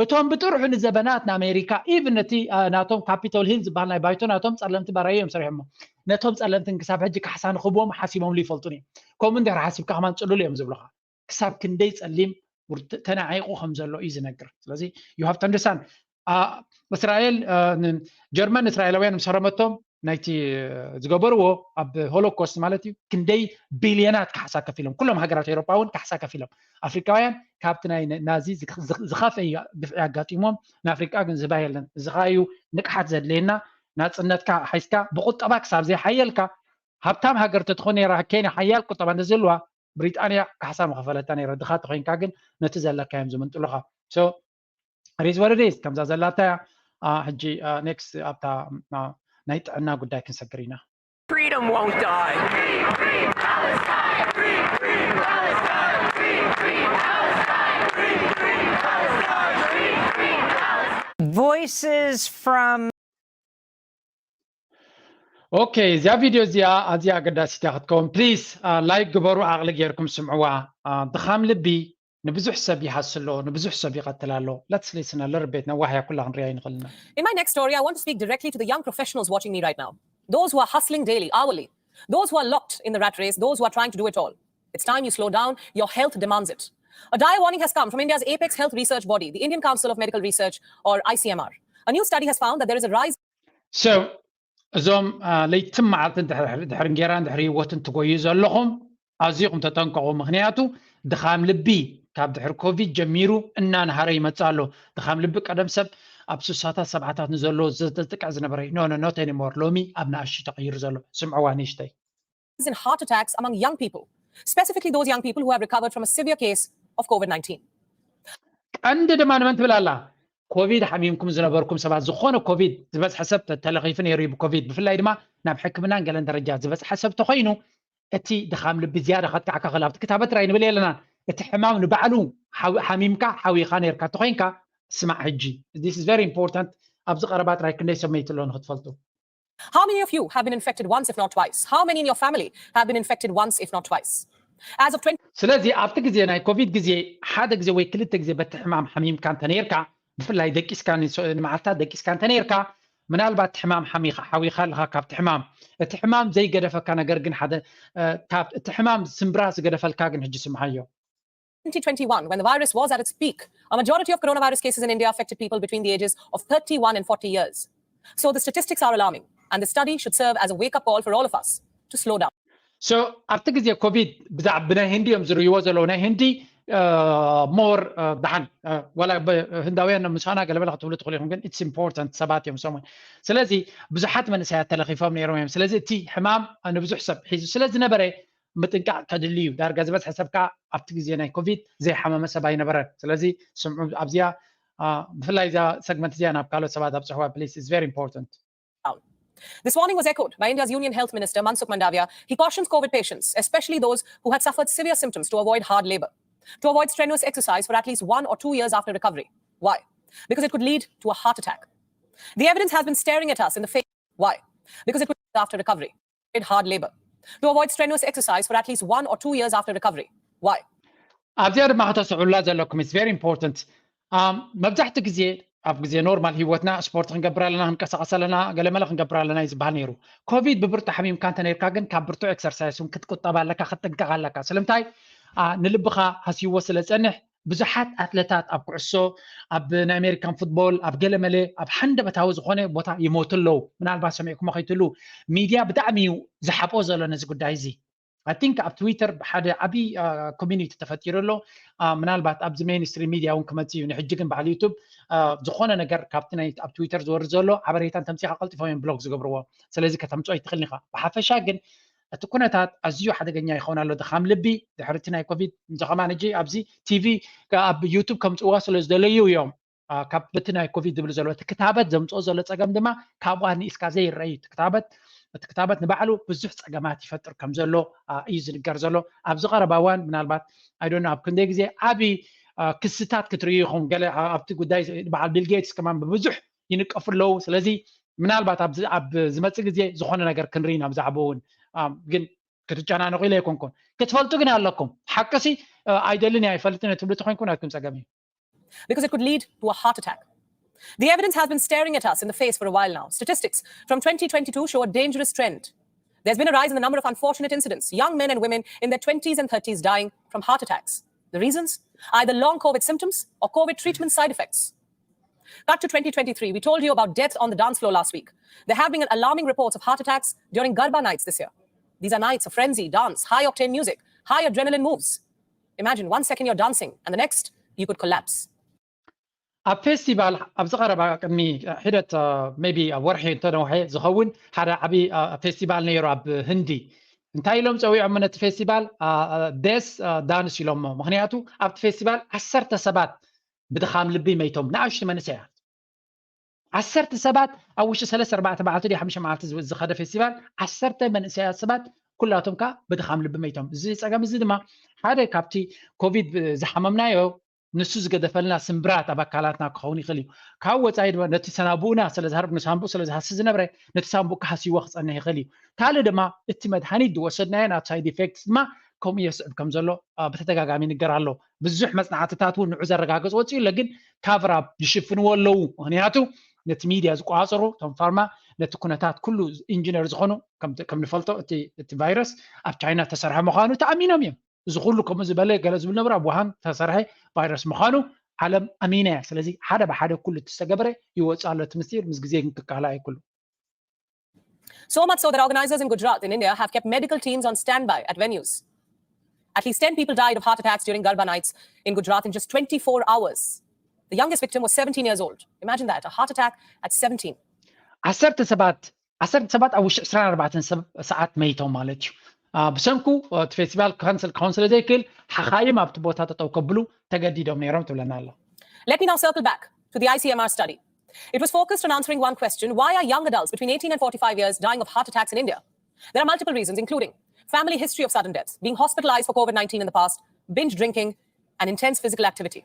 እቶም ብጥርሑ ንዘበናት ንኣሜሪካ ኢቭን ነቲ ናቶም ካፒቶል ሂል ዝበሃል ናይ ባይቶ ናቶም ጸለምቲ ባራዩ እዮም ሰሪሖሞ። ነቶም ጸለምትን ክሳብ ሕጂ ካሕሳ ንክብዎም ሓሲቦምሉ ይፈልጡን እዮም። ከምኡ እንድሕር ሓሲብካ ከማን ጽሉል እዮም ዝብሉኻ። ክሳብ ክንደይ ጸሊም ተናዒቑ ከም ዘሎ እዩ ዝነግር። ስለዚ you have to understand እስራኤል ጀርመን እስራኤላውያን ምስ ፈረመቶም ናይቲ ዝገበርዎ ኣብ ሆሎኮስት ማለት እዩ ክንደይ ቢልዮናት ካሕሳ ከፊሎም ኩሎም ሃገራት ኤሮጳ እውን ካሕሳ ከፊሎም ኣፍሪካውያን ካብቲ ናይ ናዚ ዝኸፍአ ግፍዒ ኣጋጢሞም ንኣፍሪካ ግን ዝባ የለን። እዚ ከዓ እዩ ንቅሓት ዘድልየና። ናፅነትካ ሓይስካ ብቁጠባ ክሳብ ዘይሓየልካ ሃብታም ሃገር ተትኾን ነራ ኬንያ ሓያል ቁጠባ እንተዝህልዋ ብሪጣንያ ካሕሳ ምኸፈለታ ነይረ። ድኻ ተኾይንካ ግን ነቲ ዘለካ እዮም ዝምንጥሉኻ። So it is what it is። ከምዛ ዘላታ እያ። ሕጂ ኔክስት ኣብታ ናይ ጥዕና ጉዳይ ክንሰግር ኢና። Freedom won't die. Voices from Okay, እዚኣ ቪድዮ እዚኣ ኣዝያ ኣገዳሲት እያ ክትከውን። ፕሊዝ ላይክ ግበሩ፣ ዓቕሊ ጌርኩም ስምዕዋ። ድኻም ልቢ ንብዙሕ ሰብ ይሃሲ ኣሎ፣ ንብዙሕ ሰብ ይቐትል ኣሎ። Let's listen a little bit። ነዋህያ ኩላ ክንሪኣ ይንኽእል ኢና። In my next story, I want to speak directly to the young professionals watching me right now. Those who are hustling daily, hourly. Those who are locked in the rat race, those who are trying to do it all. It's time you slow down. Your health demands it. A dire warning has come from India's apex health research body, the Indian Council of Medical Research, or I C M R. A new study has found that there is a rise So እዞም ለይትን መዓልትን ድሕሪ እንጌራን ድሕሪ ህይወትን ትጎዩ ዘለኹም ኣዝኹም ተጠንቀቑ። ምክንያቱ ድኻም ልቢ ካብ ድሕሪ ኮቪድ ጀሚሩ እናንሃረ ይመፅእ ኣሎ። ድኻም ልቢ ቀደም ሰብ ኣብ ስሳታት ሰብዓታት ንዘሎ ዘጥቅዕ ዝነበረ እዩ። No, no, not anymore። ሎሚ ኣብ ንኣሽቱ ተቐይሩ ዘሎ። ስምዕዋ ንእሽተይ። in heart attacks among young people, specifically those young people who have recovered from a severe case of COVID nineteen. ቀንዲ ድማ ንመን ትብል ኣላ? ኮቪድ ሓሚምኩም ዝነበርኩም ሰባት፣ ዝኾነ ኮቪድ ዝበዝሐ ሰብ ተለኺፉ ነይሩ እዩ ብኮቪድ። ብፍላይ ድማ ናብ ሕክምናን ገለን ደረጃ ዝበዝሐ ሰብ ተኾይኑ እቲ ድኻም ልቢ ዝያዳ ከጥቃዕካ ክእል ኣብቲ ክታበት ጥራይ ንብል የለና። እቲ ሕማም ንባዕሉ ሓሚምካ ሓዊኻ ነርካ ተኾይንካ ስማዕ ሕጂ። This is very important። ኣብዚ ቀረባ ጥራይ ክንደይ ሰብ መይቱ ኣሎ ንክትፈልጡ። How many of you have been infected once, if not twice? How many in your family have been infected once, if not twice? As of twenty. ስለዚ ኣብቲ ግዜ ናይ ኮቪድ ግዜ ሓደ ግዜ ወይ ክልተ ግዜ በቲ ሕማም ሓሚምካ እንተነርካ ብፍላይ ደቂስካ ንመዓልታት ደቂስካ እንተነርካ ምናልባት ሕማም ሓሚኻ ሓዊኻ ኣለኻ ካብቲ ሕማም እቲ ሕማም ዘይገደፈካ ነገር ግን ሓደ እቲ ሕማም ስምብራ ዝገደፈልካ ግን ሕጂ ስምዓዮ። twenty twenty-one, when the virus was at its peak, a majority of coronavirus cases in India affected people between the ages of thirty-one and forty years. So the statistics are alarming, and the study should serve as a wake-up call for all of us to slow down. So ኣብቲ ግዜ ኮቪድ ብዛዕባ ብናይ ህንዲ እዮም ዝርእይዎ ዘለዉ። ናይ ህንዲ ሞር ደሓን ዋላ ህንዳውያን ምሳና ገለበለ ክትብሉ ትኽእሉ ኢኹም፣ ግን it's important ሰባት እዮም ሰሙን። ስለዚ ብዙሓት መንእሰያት ተለኺፎም ነይሮም እዮም። ስለዚ እቲ ሕማም ንብዙሕ ሰብ ሒዙ ስለ ዝነበረ ምጥንቃቕ ከድሊ እዩ። ዳርጋ ዝበዝሐ ሰብ ከዓ ኣብቲ ግዜ ናይ ኮቪድ ዘይሓመመ ሰብ ኣይነበረን። ስለዚ ስምዑ ኣብዚኣ ብፍላይ እዛ ሰግመንት እዚኣ ናብ ካልኦት ሰባት ኣብፅሕዋ please, it's very important። This warning was echoed by India's Union Health Minister Mansukh Mandavia. He cautions COVID patients, especially those who had suffered severe symptoms, to avoid hard labor, to avoid strenuous exercise for at least one or two years after recovery. Why? Because it could lead to a heart attack. The evidence has been staring at us in the face. Why? Because it could lead after recovery. Hard labor. To avoid strenuous exercise for at least one or two years after recovery. Why? ኣብዚኣ ድማ ከተስዕሉላ ዘለኩም it's very important። መብዛሕትኡ ግዜ ኣብ ግዜ ኖርማል ህይወትና ስፖርት ክንገብር ኣለና፣ ክንቀሳቀስ ኣለና፣ ገለመለ ክንገብር ኣለና እዩ ዝበሃል ነይሩ። ኮቪድ ብብርቱ ሓሚምካ እንተ ነርካ ግን ካብ ብርቱዕ ኤክሰርሳይስ እውን ክትቁጠብ ኣለካ፣ ክትጥንቀቕ ኣለካ። ስለምንታይ? ንልብኻ ሃስይዎ ስለ ዝጸንሕ ብዙሓት ኣትለታት ኣብ ኩዕሶ ኣብ ናይ ኣሜሪካን ፉትቦል ኣብ ገለመለ ኣብ ሓንደበታዊ ዝኾነ ቦታ ይሞቱ ኣለዉ። ምናልባት ሰሚዕኩሞ ከይትህሉ ሚድያ ብጣዕሚ እዩ ዝሓብኦ ዘሎ ነዚ ጉዳይ እዚ። I think ኣብ ትዊተር ሓደ ዓብዪ ኮሚኒቲ ተፈጢሩ ኣሎ። ምናልባት ኣብዚ ሜይንስትሪም ሚድያ እውን ክመፅእ እዩ። ንሕጂ ግን በዓል ዩቱብ ዝኾነ ነገር ካብቲ ናይ ኣብ ትዊተር ዝወርድ ዘሎ ሓበሬታ እንተምፂኻ ቀልጢፎም እዮም ብሎክ ዝገብርዎ። ስለዚ ከተምፅኦ ኣይትኽእልን ኢኻ። ብሓፈሻ ግን እቲ ኩነታት ኣዝዩ ሓደገኛ ይኸውን ኣሎ። ድኻም ልቢ ድሕሪ እቲ ናይ ኮቪድ እንጂ ከማን ሕጂ ኣብዚ ቲቪ ኣብ ዩቱብ ከምፅዋ ስለ ዝደለዩ እዮም ካብ በቲ ናይ ኮቪድ ዝብል ዘሎ እቲ ክታበት ዘምፅኦ ዘሎ ፀገም ድማ ካብኡ ኣንኢስካ ዘይረኣዩ እቲ ክታበት እቲ ክታበት ንባዕሉ ብዙሕ ፀገማት ይፈጥር ከም ዘሎ እዩ ዝንገር ዘሎ። ኣብዚ ቀረባ እዋን ምናልባት ኣይዶኖ ኣብ ክንደይ ግዜ ዓብዪ ክስታት ክትርእዩ ኢኹም። ገለ ኣብቲ ጉዳይ በዓል ቢል ጌትስ ከማን ብብዙሕ ይንቀፉ ኣለዉ። ስለዚ ምናልባት ኣብ ዝመፅእ ግዜ ዝኾነ ነገር ክንርኢ ኢና ብዛዕባኡ እውን ግን ክትጨናነቑ ኢለ ኣይኮንኩን። ክትፈልጡ ግን ኣለኩም። ሓቅሲ ኣይደልን እየ ኣይፈልጥን እየ ትብሉ ተኮይንኩም ናትኩም ፀገም እዩ። because it could lead to a heart attack. The evidence has been staring at us in the face for a while now. Statistics from twenty twenty-two show a dangerous trend. There's been a rise in the number of unfortunate incidents, young men and women in their twenties and thirties dying from heart attacks. The reasons? Either long COVID symptoms or COVID treatment side effects. Cut to twenty twenty-three. We told you about death on the dance floor last week. There have been alarming reports of heart attacks during Garba nights this year. These are nights of frenzy, dance, high octane music, high adrenaline moves. Imagine one second you're dancing, and the next, you could collapse. ኣብ ፌስቲቫል ኣብዚ ቀረባ ቅድሚ ሒደት ሜቢ ኣብ ወርሒ እንተነውሐ ዝኸውን ሓደ ዓብዪ ፌስቲቫል ነይሩ ኣብ ህንዲ። እንታይ ኢሎም ጸዊዖሞ ነቲ ፌስቲቫል? ደስ ዳንስ ኢሎሞ። ምክንያቱ ኣብቲ ፌስቲቫል ዓሰርተ ሰባት ብድኻም ልቢ መይቶም፣ ንኣሽቱ መንእሰያት። ዓሰርተ ሰባት ኣብ ውሽጢ ሰለስተ ኣርባዕተ መዓልቲ ድዩ ሓሙሽተ መዓልቲ ዝኸደ ፌስቲቫል ዓሰርተ መንእሰያት ሰባት ኩላቶም ከኣ ብድኻም ልቢ መይቶም። እዚ ጸገም እዚ ድማ ሓደ ካብቲ ኮቪድ ዝሓመምናዮ ንሱ ዝገደፈልና ስምብራት ኣብ ኣካላትና ክኸውን ይኽእል እዩ። ካብ ወፃኢ ድማ ነቲ ሰናቡእና ስለ ዝሃርብ ንሳንቡእ ስለ ዝሃሲ ዝነብረ ነቲ ሳንቡእ ክሃስይዎ ክፀንሕ ይኽእል እዩ። ካልእ ድማ እቲ መድሃኒት ዝወሰድናዮ ናብ ሳይድ ኢፌክትስ ድማ ከምኡ የስዕብ ከም ዘሎ ብተደጋጋሚ ይንገር ኣሎ። ብዙሕ መፅናዕትታት እውን ንዑ ዘረጋገፅ ወፂኡ ኣሎ፣ ግን ካቨር ኣፕ ዝሽፍንዎ ኣለዉ። ምክንያቱ ነቲ ሚድያ ዝቆፃፀሩ እቶም ፋርማ ነቲ ኩነታት ኩሉ ኢንጂነር ዝኾኑ ከም ንፈልጦ እቲ ቫይረስ ኣብ ቻይና ተሰርሐ ምዃኑ ተኣሚኖም እዮም። እዚ ኩሉ ከምኡ ዝበለ ገለ ዝብል ነብሩ ኣብ ውሃን ተሰርሐ ቫይረስ ምዃኑ ዓለም ኣሚና እያ። ስለዚ ሓደ ብሓደ ኩሉ እቲ ዝተገበረ ይወፅእ ኣሎ እቲ ምስጢር፣ ምስ ግዜ ግን ክካላእ ኣይክሉ። So much so that organizers in Gujarat in India have kept medical teams on standby at venues. At least ten people died of heart attacks during Garba nights in Gujarat in just twenty-four hours. The youngest victim was seventeen years old. Imagine that, a heart attack at seventeen. ዓሰርተ ሰባት ዓሰርተ ሰባት ኣብ ውሽጢ ዕስራን ኣርባዕተን ሰብ ሰዓት መይቶም ማለት እዩ። ብሰንኩ እቲ ፌስቲቫል ካንስል ክኸውን ስለ ዘይክእል ሓኻይም ኣብቲ ቦታ ጠጠው ከብሉ ተገዲዶም ነይሮም ትብለና ኣሎ። Let me now circle back to the I C M R study. It was focused on answering one question: why are young adults between eighteen and forty-five years dying of heart attacks in India? There are multiple reasons, including family history of sudden death, being hospitalized for COVID nineteen in the past, binge drinking, and intense physical activity.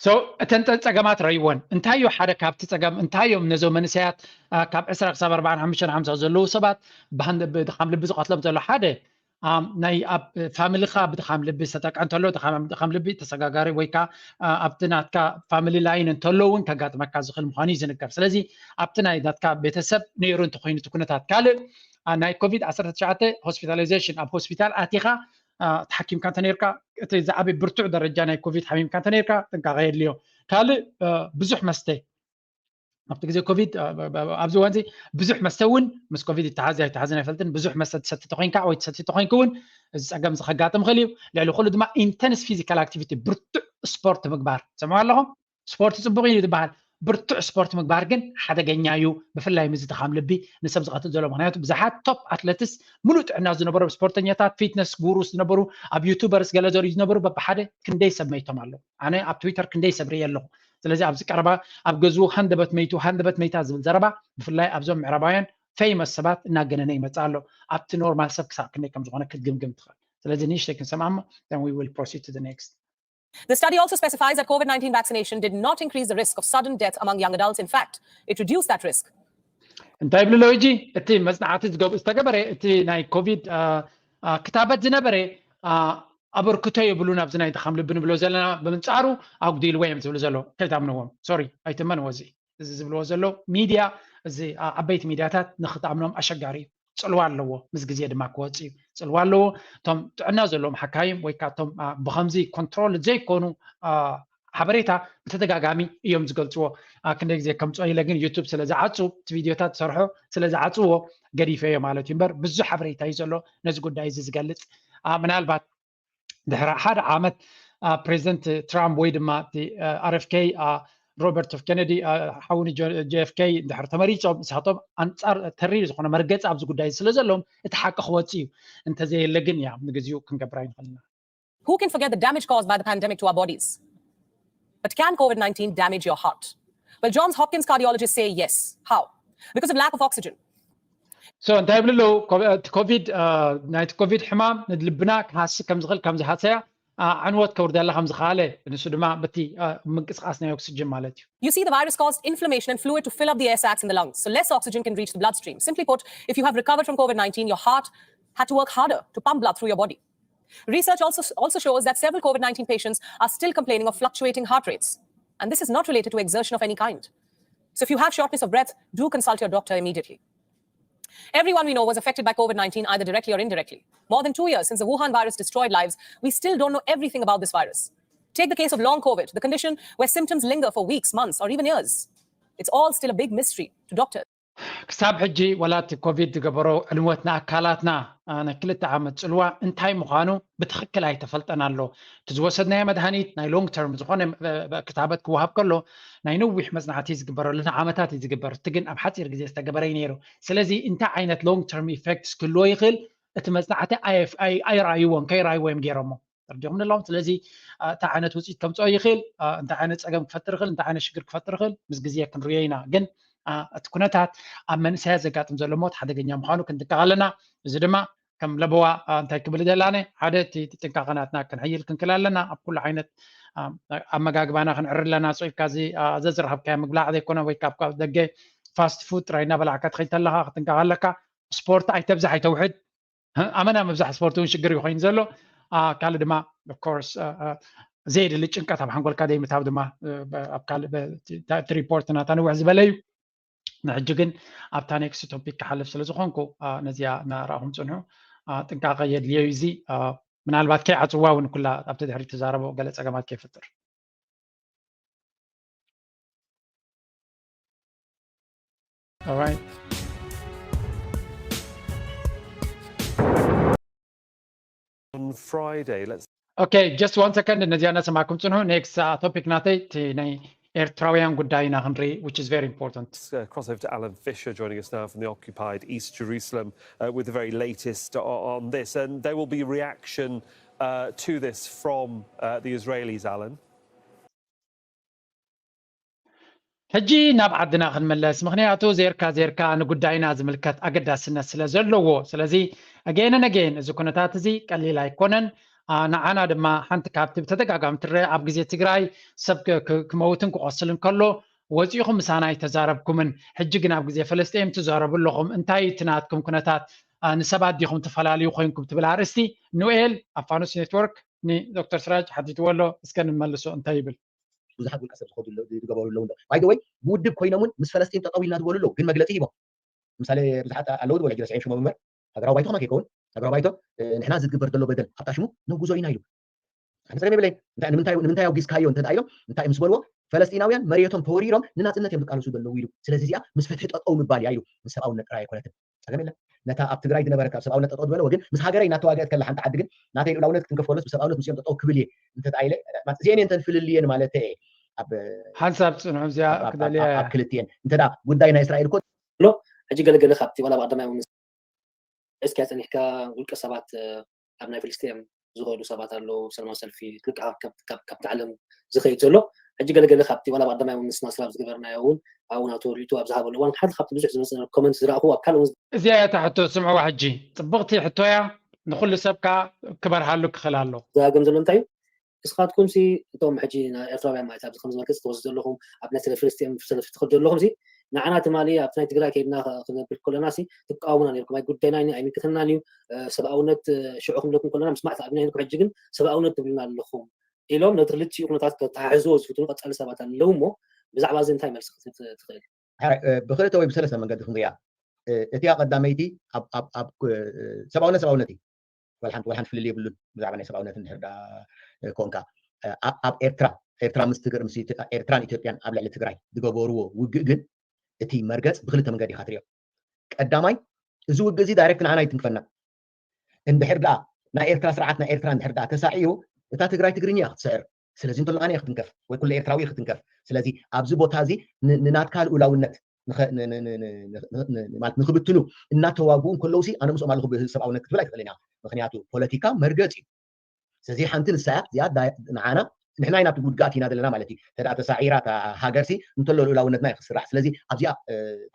So እተን ጸገማት ረይወን እንታይ እዩ ሓደ ካብቲ ጸገም እንታይ እዮም ነዞም መንእሰያት ካብ ዕስራ ክሳብ ኣርባዓን ሓሙሽተን ሓምሳ ዘለዉ ሰባት ብድኻም ልቢ ዝቐትሎም ዘሎ ሓደ ናይ ኣብ ፋሚሊኻ ብድኻም ልቢ ዝተጠቅዐ እንተሎ ድኻም ልቢ ተሰጋጋሪ ወይ ከዓ ኣብቲ ናትካ ፋሚሊ ላይን እንተሎ እውን ከጋጥመካ ዝኽእል ምዃኑ እዩ ዝንገር። ስለዚ ኣብቲ ናይ ናትካ ቤተሰብ ነይሩ እንተኮይኑ እቲ ኩነታት ካልእ ናይ ኮቪድ ዓሰርተ ትሽዓተ ሆስፒታላይዜሽን ኣብ ሆስፒታል ኣቲኻ ተሓኪምካ እንተነርካ እቲ ዝዓበየ ብርቱዕ ደረጃ ናይ ኮቪድ ሓሚምካ እንተነርካ ጥንቃቐ የድልዮ። ካልእ ብዙሕ መስተ ኣብቲ ግዜ ኮቪድ ኣብዚ እዋን እዚ ብዙሕ መስተ እውን ምስ ኮቪድ ይተሓዝ ኣይተሓዝን ኣይፈልጥን። ብዙሕ መስተ ትሰቲ ተኮይንካ ወይ ትሰቲ ተኮይንክ እውን እዚ ጸገም እዚ ከጋጥም ይኽእል እዩ። ልዕሊ ኩሉ ድማ ኢንተንስ ፊዚካል ኣክቲቪቲ ብርቱዕ ስፖርት ምግባር ሰምዑ ኣለኹም። ስፖርት ጽቡቕ እዩ ዝበሃል ብርቱዕ ስፖርት ምግባር ግን ሓደገኛ እዩ። ብፍላይ ምስ ድኻም ልቢ ንሰብ ዝቐትል ዘሎ ምክንያቱ ብዙሓት ቶፕ ኣትለትስ ሙሉእ ጥዕና ዝነበሮም ስፖርተኛታት ፊትነስ ጉሩስ ዝነበሩ ኣብ ዩቱበርስ ገለ ዘርእዩ ዝነበሩ በብሓደ ክንደይ ሰብ መይቶም ኣለዉ። ኣነ ኣብ ትዊተር ክንደይ ሰብ ርእየ ኣለኹ። ስለዚ ኣብዚ ቀረባ ኣብ ገዝኡ ሃንደበት መይቱ ሃንደበት መይታ ዝብል ዘረባ ብፍላይ ኣብዞም ምዕራባውያን ፌመስ ሰባት እናገነነ ይመጽእ ኣሎ። ኣብቲ ኖርማል ሰብ ክሳብ ክንደይ ከም ዝኾነ ክትግምግም ትኽእል። ስለዚ ንእሽተይ ክንሰምዓ እሞ then we will proceed to the next. The study also specifies that COVID nineteen vaccination did not increase the risk of sudden death among young adults. In fact, it reduced that risk. እንታይ ይብሉ ኣለዉ ሕጂ? እቲ መጽናዕቲ ዝተገበረ እቲ ናይ ኮቪድ ክታበት ዝነበረ ኣበርክቶ የብሉን ኣብዚ ናይ ድኻም ልቢ ንብሎ ዘለና ብምንጻሩ ኣጉዲልዎ እዮም ዝብሉ ዘለዉ። ከይታምንዎም ሶሪ ኣይትመንዎ። እዚ እዚ ዝብልዎ ዘለዉ ሚድያ እዚ ዓበይቲ ሚድያታት ንክትኣምኖም ኣሸጋሪ እዩ። ጽልዋ ኣለዎ፣ ምስ ግዜ ድማ ክወጽእ እዩ። ጽልዋ ኣለዎ። እቶም ጥዕና ዘለዎም ሓካይም ወይ ከዓ እቶም ብከምዚ ኮንትሮል ዘይኮኑ ሓበሬታ ብተደጋጋሚ እዮም ዝገልፅዎ። ክንደይ ግዜ ከምፅኦ ኢለ ግን ዩቱብ ስለ ዝዓፁ እቲ ቪድዮታት ዝሰርሖ ስለ ዝዓፅዎ ገዲፈዮ ማለት እዩ። እምበር ብዙሕ ሓበሬታ እዩ ዘሎ ነዚ ጉዳይ እዚ ዝገልፅ። ምናልባት ድሕሪ ሓደ ዓመት ፕሬዚደንት ትራምፕ ወይ ድማ ኣር ኤፍ ኬ ሮበርት ኤፍ ኬነዲ ሓውኒ ጄ ኤፍ ኬ ድሕሪ ተመሪፆም ንሳቶም ኣንፃር ተሪር ዝኾነ መርገፂ ኣብዚ ጉዳይ ስለ ዘለዎም እቲ ሓቂ ክወፅእ እዩ። እንተዘየለ ግን ያ ንግዚኡ ክንገብር ኣይንኽእልና። Who can forget the damage caused by the pandemic to our bodies? But can COVID nineteen damage your heart? Well, Johns Hopkins cardiologists say yes. How? Because of lack of oxygen. So እንታይ ይብሉ ኣለዉ? እቲ ኮቪድ ናይቲ ኮቪድ ሕማም ንልብና ክሃሲ ከም ዝኽእል ከም ዝሃሰያ ዕንወት ከውርደላ ከም ዝኸኣለ ንሱ ድማ በቲ ምንቅስቃስ ናይ ኦክስጅን ማለት እዩ። You see, the virus caused inflammation and fluid to fill up the air sacs in the lungs, so less oxygen can reach the bloodstream. Simply put, if you have recovered from COVID nineteen, your heart had to work harder to pump blood through your body. Research also, also shows that several COVID nineteen patients are still complaining of fluctuating heart rates. And this is not related to exertion of any kind. So if you have shortness of breath, do consult your doctor immediately. Everyone we know was affected by COVID nineteen, either directly or indirectly. More than two years since the Wuhan virus destroyed lives, we still don't know everything about this virus. Take the case of long COVID, the condition where symptoms linger for weeks, months, or even years. It's all still a big mystery to doctors. ክሳብ ሕጂ ወላ እቲ ኮቪድ ዝገበሮ ዕንወት ንኣካላትና ናይ ክልተ ዓመት ፅልዋ እንታይ ምዃኑ ብትኽክል ኣይተፈልጠን ኣሎ። እቲ ዝወሰድናዮ መድሃኒት ናይ ሎንግ ተርም ዝኾነ ክታበት ክወሃብ ከሎ ናይ ነዊሕ መፅናዕቲ ዝግበረሉ ንዓመታት እዩ ዝግበር። እቲ ግን ኣብ ሓፂር ግዜ ዝተገበረ እዩ ነይሩ። ስለዚ እንታይ ዓይነት ሎንግ ተርም ኢፌክትስ ክህልዎ ይኽእል እቲ መፅናዕቲ ኣይረኣይዎን፣ ከይረኣይዎ እዮም ገይሮሞ። ተረዲኹም ኣለኹም። ስለዚ እንታይ ዓይነት ውፅኢት ከምፅኦ ይኽእል፣ እንታይ ዓይነት ፀገም ክፈጥር ይኽእል፣ እንታይ ዓይነት ሽግር ክፈጥር ይኽእል ምስ ግዜ ክንሪኦ ኢና። ግን እቲ ኩነታት ኣብ መንእሰያት ዘጋጥም ዘሎ ሞት ሓደገኛ ምዃኑ ክንጥንቀቕ ኣለና። እዚ ድማ ከም ለበዋ እንታይ ክብል ደላነ ሓደ እቲ ጥንቃቐ ናትና ክንሕይል ክንክል ኣለና። ኣብ ኩሉ ዓይነት ኣመጋግባና ክንዕሪ ኣለና። ሶ ኢልካ እዚ ዘዝረኸብካዮ ምግላዕ ዘይኮነ ወይ ካብ ደገ ፋስት ፉድ ጥራይ እናበላዕካ ትኸይድ ተለኻ ክትንቀቕ ኣለካ። ስፖርት ኣይተብዛሕ ኣይተውሕድ። ኣመና ምብዛሕ ስፖርት እውን ሽግር እዩ ኮይኑ ዘሎ። ካልእ ድማ ኮርስ ዘየድሊ ጭንቀት ኣብ ሓንጎልካ ዘይምታብ ድማ ኣብ ካልእ እቲ ሪፖርት ናታ ንውሕ ዝበለ እዩ። ንሕጂ ግን ኣብታ ኔክስት ቶፒክ ክሓልፍ ስለ ዝኾንኩ ነዚኣ እናረኣኹም ፅንሑ። ጥንቃቐ የድልዮ እዩ። እዚ ምናልባት ከይዓፅዋ እውን ኩላ ኣብቲ ድሕሪ ትዛረቦ ገለ ፀገማት ከይፈጥር። All right. On Friday, let's Okay, just one second. ነዚኣ እናሰማዕኩም ፅንሑ። ኔክስት ቶፒክ ናተይ እቲ ናይ ኤርትራውያን ጉዳይ ኢና ክንርኢ, which is very important. Uh, cross over to Alan Fisher joining us now from the occupied East Jerusalem uh, with the very latest o- on this. And there will be reaction uh, to this from uh, the Israelis, Alan. ሕጂ ናብ ዓድና ክንመለስ፣ ምኽንያቱ ዜርካ ዜርካ ንጉዳይና ዝምልከት ኣገዳስነት ስለ ዘለዎ። ስለዚ ኣገይንን ኣገይን እዚ ኩነታት እዚ ቀሊል ኣይኮነን። ንዓና ድማ ሓንቲ ካብቲ ብተደጋጋሚ ትረአ ኣብ ግዜ ትግራይ ሰብ ክመውትን ክቆስልን ከሎ ወፂኹም ምሳና ኣይተዛረብኩምን፣ ሕጂ ግን ኣብ ግዜ ፈለስጤም ትዛረቡ ኣለኹም፣ እንታይ እቲ ናትኩም ኩነታት? ንሰባት ዲኹም ትፈላለዩ ኮይንኩም ትብል ኣርእስቲ ኑኤል ኣብ ፋኑስ ኔትወርክ ንዶክተር ስራጅ ሓቲትዎ ኣሎ። እስከ ንመልሶ እንታይ ይብል? ብዙሓት ውልቀ ሰብ ዝኸዱ ዝገበሩ ኣለዉ። ባይደወይ ብውድብ ኮይኖም እውን ምስ ፈለስጢን ጠጠው ኢልና ዝበሉ ኣለዉ፣ ግን መግለፂ ሂቦም። ምሳሌ ብዙሓት ኣለዉ ዝበለ ረስዐ ሽሞም እምበር ሃገራዊ ባይቶ ከማ ከይከውን ሃገራዊ ባይቶ ንሕና ዝግበር ዘሎ በደል ኣብታ ሽሙ ነውግዞ ኢና ኢሉ። ኣነ ፀገም የብለይ። ንምንታይ ኣውጊዝካዮ እንተ ኢሎም እንታይ ምስ በልዎ ፈለስጢናውያን መሬቶም ተወሪሮም ንናፅነት እዮም ዝቃለሱ ዘለዉ ኢሉ። ስለዚ እዚኣ ምስ ፍትሒ ጠጠው ምባል እያ ኢሉ። ምስ ሰብኣውነት ጥራይ ኣይኮነትን። ፀገም የለን። ነታ ኣብ ትግራይ ዝነበረት ኣብ ሰብኣውነት ጠጠው ዝበለ ወግን ምስ ሃገረይ እናተዋገእት ከላ ሓንቲ ዓዲ ግን ናተይ ልኡላውነት ክትንከፍ ከሎስ ብሰብኣውነት ምስኦም ጠጠው ክብል እየ እንተጣ ኢለ እዚአን እየን ተን ፍልልየን ማለት ኣብ ሓንሳብ ፅንሑ እዚኣ ክደልያ ኣብ ክልቲኤን እንተ ጉዳይ ናይ እስራኤል እኮ ኣሎ። ሕጂ ገለገለ ካብቲ ዋላ ብቀዳማይ እውን እስኪያ ፀኒሕካ ውልቀ ሰባት ኣብ ናይ ፍልስጤም ዝኸዱ ሰባት ኣለዉ ሰለማዊ ሰልፊ ካብ ዓለም ዝኸይድ ዘሎ ሕጂ ገለገለ ካብቲ ዋላ ብቀዳማይ እውን ንስና ስራብ ዝገበርናዮ እውን ኣብኡ ናብ ተወሊቱ ኣብ ዝሃበሉ እዋን ሓደ ካብቲ ብዙሕ ዝመፀ ኮመንት ዝረእኹ ኣብ ካልእ እውን እዚኣ እያ እታ ሕቶ ስምዕዋ ሕጂ ፅብቕቲ ሕቶ እያ ንኩሉ ሰብ ከዓ ክበርሃሉ ክኽእል ኣሎ ዘጋገም ዘሎ እንታይ እዩ እስኻትኩም ሲ እቶም ሕጂ ኤርትራውያን ማለት ኣብዚ ከም ዝመልከት ትወስዱ ዘለኹም ኣብ ናይ ስለ ፍልስጤም ሰለፍ ትኸዱ ዘለኹም ሲ ንዓና ትማሊ ኣብቲ ናይ ትግራይ ከይድና ክነብል ከለና ሲ ትቃወሙና ነርኩም ኣይ ጉዳይና ኣይምልከተናን እዩ ሰብኣውነት ሽዑ ክንብለኩም ከለና ምስማዕ ተኣቢና ነርኩም ሕጂ ግን ሰብኣውነት ትብሉና ኣለኹም ኢሎም ነቲ ክልቲኡ ኩነታት ተተሓሕዝዎ ዝፍትኑ ቀፃሊ ሰባት ኣለዉ እሞ ብዛዕባ እዚ እንታይ መልሲ ክትህብ ትኽእል ብክልተ ወይ ብሰለስተ መንገዲ ክንሪኣ እቲኣ ቀዳመይቲ ሰብኣውነት ሰብኣውነት እዩ ወላ ሓንቲ ፍልል የብሉን ብዛዕባ ናይ ሰብኣውነት እንድሕር ኮንካ ኣብ ኤርትራ ኤርትራ ምስ ትግር ምስ ኤርትራን ኢትዮጵያን ኣብ ልዕሊ ትግራይ ዝገበርዎ ውግእ ግን እቲ መርገፅ ብክልተ መንገዲ ኢካ ትሪኦ ቀዳማይ እዚ ውግእ እዚ ዳይሬክት ንዓና ይትንክፈና እንድሕር ደኣ ናይ ኤርትራ ስርዓት ናይ ኤርትራ እንድሕር ደኣ ተሳዒሩ እታ ትግራይ ትግርኛ ክትስዕር ስለዚ እንተሎ ኣነ ክትንከፍ ወይ ኩሉ ኤርትራዊ ክትንከፍ ስለዚ ኣብዚ ቦታ እዚ ንናትካ ልኡላውነት ማለት ንክብትኑ እናተዋግኡ እንከለውሲ ኣነ ምስኦም ኣለኹ ብህዝቢ ሰብኣውነት ክትብል ኣይትኽእልን እያ ምክንያቱ ፖለቲካ መርገፅ እዩ ስለዚ ሓንቲ ንሳያ እዚኣ ንዓና ንሕና ኢና ትጉድጋት ኢና ዘለና ማለት እዩ ተዳ ተሳዒራ ሃገርሲ እንተሎ ልኡላውነትና ይክስራሕ ስለዚ ኣብዚኣ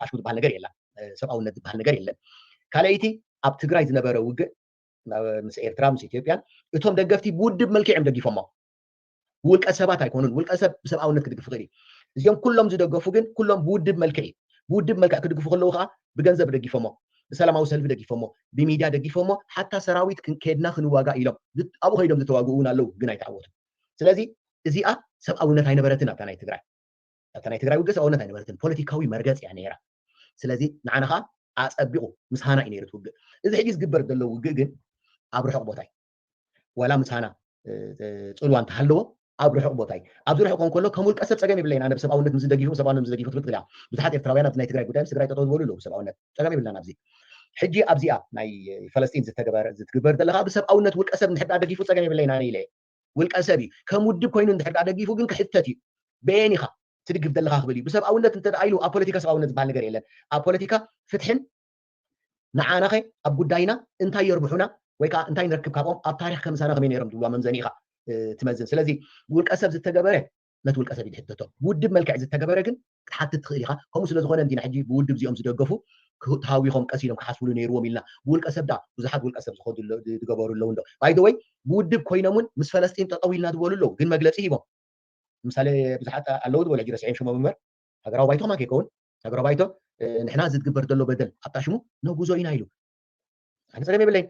ፋሽሙ ዝበሃል ነገር የላ ሰብኣውነት ዝበሃል ነገር የለን ካልኣይቲ ኣብ ትግራይ ዝነበረ ውግእ ምስ ኤርትራ ምስ ኢትዮጵያን እቶም ደገፍቲ ብውድብ መልክዕ እዮም ደጊፎሞ ውልቀ ሰባት ኣይኮኑን ውልቀ ሰብ ብሰብኣውነት ክድግፍ ይኽእል እዩ እዚኦም ኩሎም ዝደገፉ ግን ኩሎም ብውድብ መልክዕ እዩ ብውድብ መልክዕ ክድግፉ ከለዉ ከዓ ብገንዘብ ደጊፎሞ ብሰላማዊ ሰልፊ ደጊፎሞ ብሚድያ ደጊፎሞ ሓታ ሰራዊት ከድና ክንዋጋ ኢሎም ኣብኡ ከይዶም ዝተዋግኡ እውን ኣለዉ ግን ኣይተዓወቱ ስለዚ እዚኣ ሰብኣውነት ኣይነበረትን ኣብታ ናይ ትግራይ ኣብታ ናይ ትግራይ ውግእ ሰብኣውነት ኣይነበረትን። ፖለቲካዊ መርገፂ እያ ነይራ። ስለዚ ንዓና ከዓ ኣፀቢቑ ምሳና እዩ ነይሩ እቲ ውግእ። እዚ ሕጂ ዝግበር ዘሎ ውግእ ግን ኣብ ርሑቕ ቦታ እዩ። ዋላ ምሳና ፅልዋ እንተሃለዎ ኣብ ርሑቕ ቦታ እዩ። ኣብዚ ርሑቕ ከውን ከሎ ከም ውልቀ ሰብ ፀገም የብለይን። ኣነ ብሰብኣውነት ምስ ዝደጊፉ ሰብኣውነት ምስ ዝደጊፉ ትብል ትኽእል ብዙሓት ኤርትራውያን ኣብዚ ናይ ትግራይ ጉዳይ ምስ ትግራይ ጠጠው ዝበሉ ኣለዉ ብሰብኣውነት ፀገም የብልናን። ኣብዚ ሕጂ ኣብዚኣ ናይ ፈለስጢን ዝተገበረ ዝትግበር ዘለካ ብሰብኣውነት ውልቀ ሰብ እንድሕር ደጊፉ ፀገም የብለይን ኣነ ኢለ ውልቀ ሰብ እዩ። ከም ውድብ ኮይኑ እንድሕር ደጊፉ ግን ክሕተት እዩ። በየን ኢኻ ትድግፍ ዘለካ ክብል እዩ። ብሰብኣውነት እንተ ኢሉ ኣብ ፖለቲካ ሰብኣውነት ዝበሃል ነገር የለን። ኣብ ፖለቲካ ፍትሕን ንዓናኸ ኣብ ጉዳይና እንታይ የርብሑና ወይ ከዓ እንታይ ንረክብ ካብኦም ኣብ ታሪክ ከምሳና ከመይ ነይሮም ዝብሉ መምዘኒ ኢኻ ትመዝን። ስለዚ ውልቀ ሰብ ዝተገበረ ነቲ ውልቀ ሰብ ይትሕተቶ። ብውድብ መልክዕ ዝተገበረ ግን ክትሓትት ትኽእል ኢኻ። ከምኡ ስለ ዝኾነ እንዲና ሕጂ ብውድብ እዚኦም ዝደገፉ ተሃዊኾም ቀስ ኢሎም ክሓስብሉ ነይርዎም ኢልና። ብውልቀ ሰብ ዳ ብዙሓት ውልቀ ሰብ ዝኸዱ ዝገበሩ ኣለዉ እንዶ ባይደወይ ብውድብ ኮይኖም እውን ምስ ፈለስጢን ጠጠው ኢልና ዝበሉ ኣለዉ ግን መግለፂ ሂቦም። ምሳሌ ብዙሓት ኣለዉ ዝበሉ ሕጂ ረስዐ ሽሞም እምበር ሃገራዊ ባይቶ ከማ ከይከውን ሃገራዊ ባይቶ ንሕና ዝትግበር ዘሎ በደል ኣብታ ሽሙ ነጉዞ ኢና ኢሉ። ኣነ ፀገም የብለይ።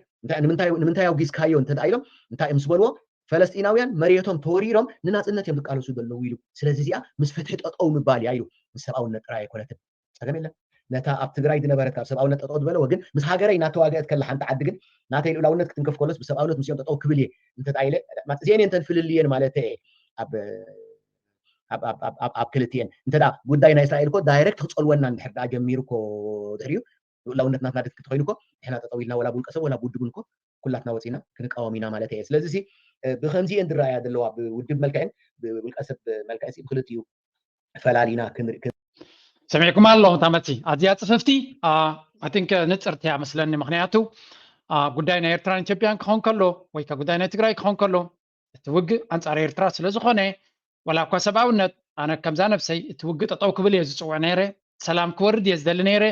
ንምንታይ ኣውጊዝካዮ እንተ ኢሎም እንታይ ምስ በልዎ ፈለስጢናውያን መሬቶም ተወሪሮም ንናፅነት እዮም ዝቃለሱ ዘለዉ ኢሉ። ስለዚ እዚኣ ምስ ፍትሒ ጠጠው ምባል እያ ኢሉ። ምስ ሰብኣውነት ጥራይ ኣይኮነትን። ፀገም የለን። ነታ ኣብ ትግራይ ዝነበረት ካብ ሰብኣውነት ጠጠው ዝበለ ወግን ምስ ሃገረይ እናተዋገአት ከላ ሓንቲ ዓዲ ግን ናተይ ልኡላውነት ክትንከፍ ከሎስ ብሰብኣውነት ምስኦም ጠጠው ክብል እየ እንተ ኢለ እዚአን እየን ተን ፍልልየን ማለት እየ ኣብ ኣብ ክልቲኤን እንተ ጉዳይ ናይ እስራኤል እኮ ዳይሬክት ክፀልወና እንድሕር ጀሚሩ እኮ ድሕሪኡ ልኡላውነት ናትና ድፍክት ኮይኑ እኮ ንሕና ጠጠው ኢልና ወላ ብውልቀ ሰብ ወላ ብውድብ እውን እኮ ኩላትና ወፂና ክንቃወም ኢና ማለት እየ። ስለዚ ብከምዚ እየን ዝረኣያ ዘለዋ ብውድብ መልክዕን ብውልቀ ሰብ መልክዕን ብክልቲኡ ፈላሊና ክንርኢ ሰሚዕኩም ኣሎ ታመቲ ኣዝያ ፅፍፍቲ ኣይ ቲንክ ንፅርቲ እያ መስለኒ። ምክንያቱ ጉዳይ ናይ ኤርትራን ኢትዮጵያን ክኸውን ከሎ ወይ ጉዳይ ናይ ትግራይ ክኸውን ከሎ እቲ ውግእ ኣንፃር ኤርትራ ስለ ዝኾነ ዋላ እኳ ሰብኣውነት ኣነ ከምዛ ነብሰይ እቲ ውግእ ጠጠው ክብል እየ ዝፅውዕ ነይረ፣ ሰላም ክወርድ እየ ዝደሊ ነይረ።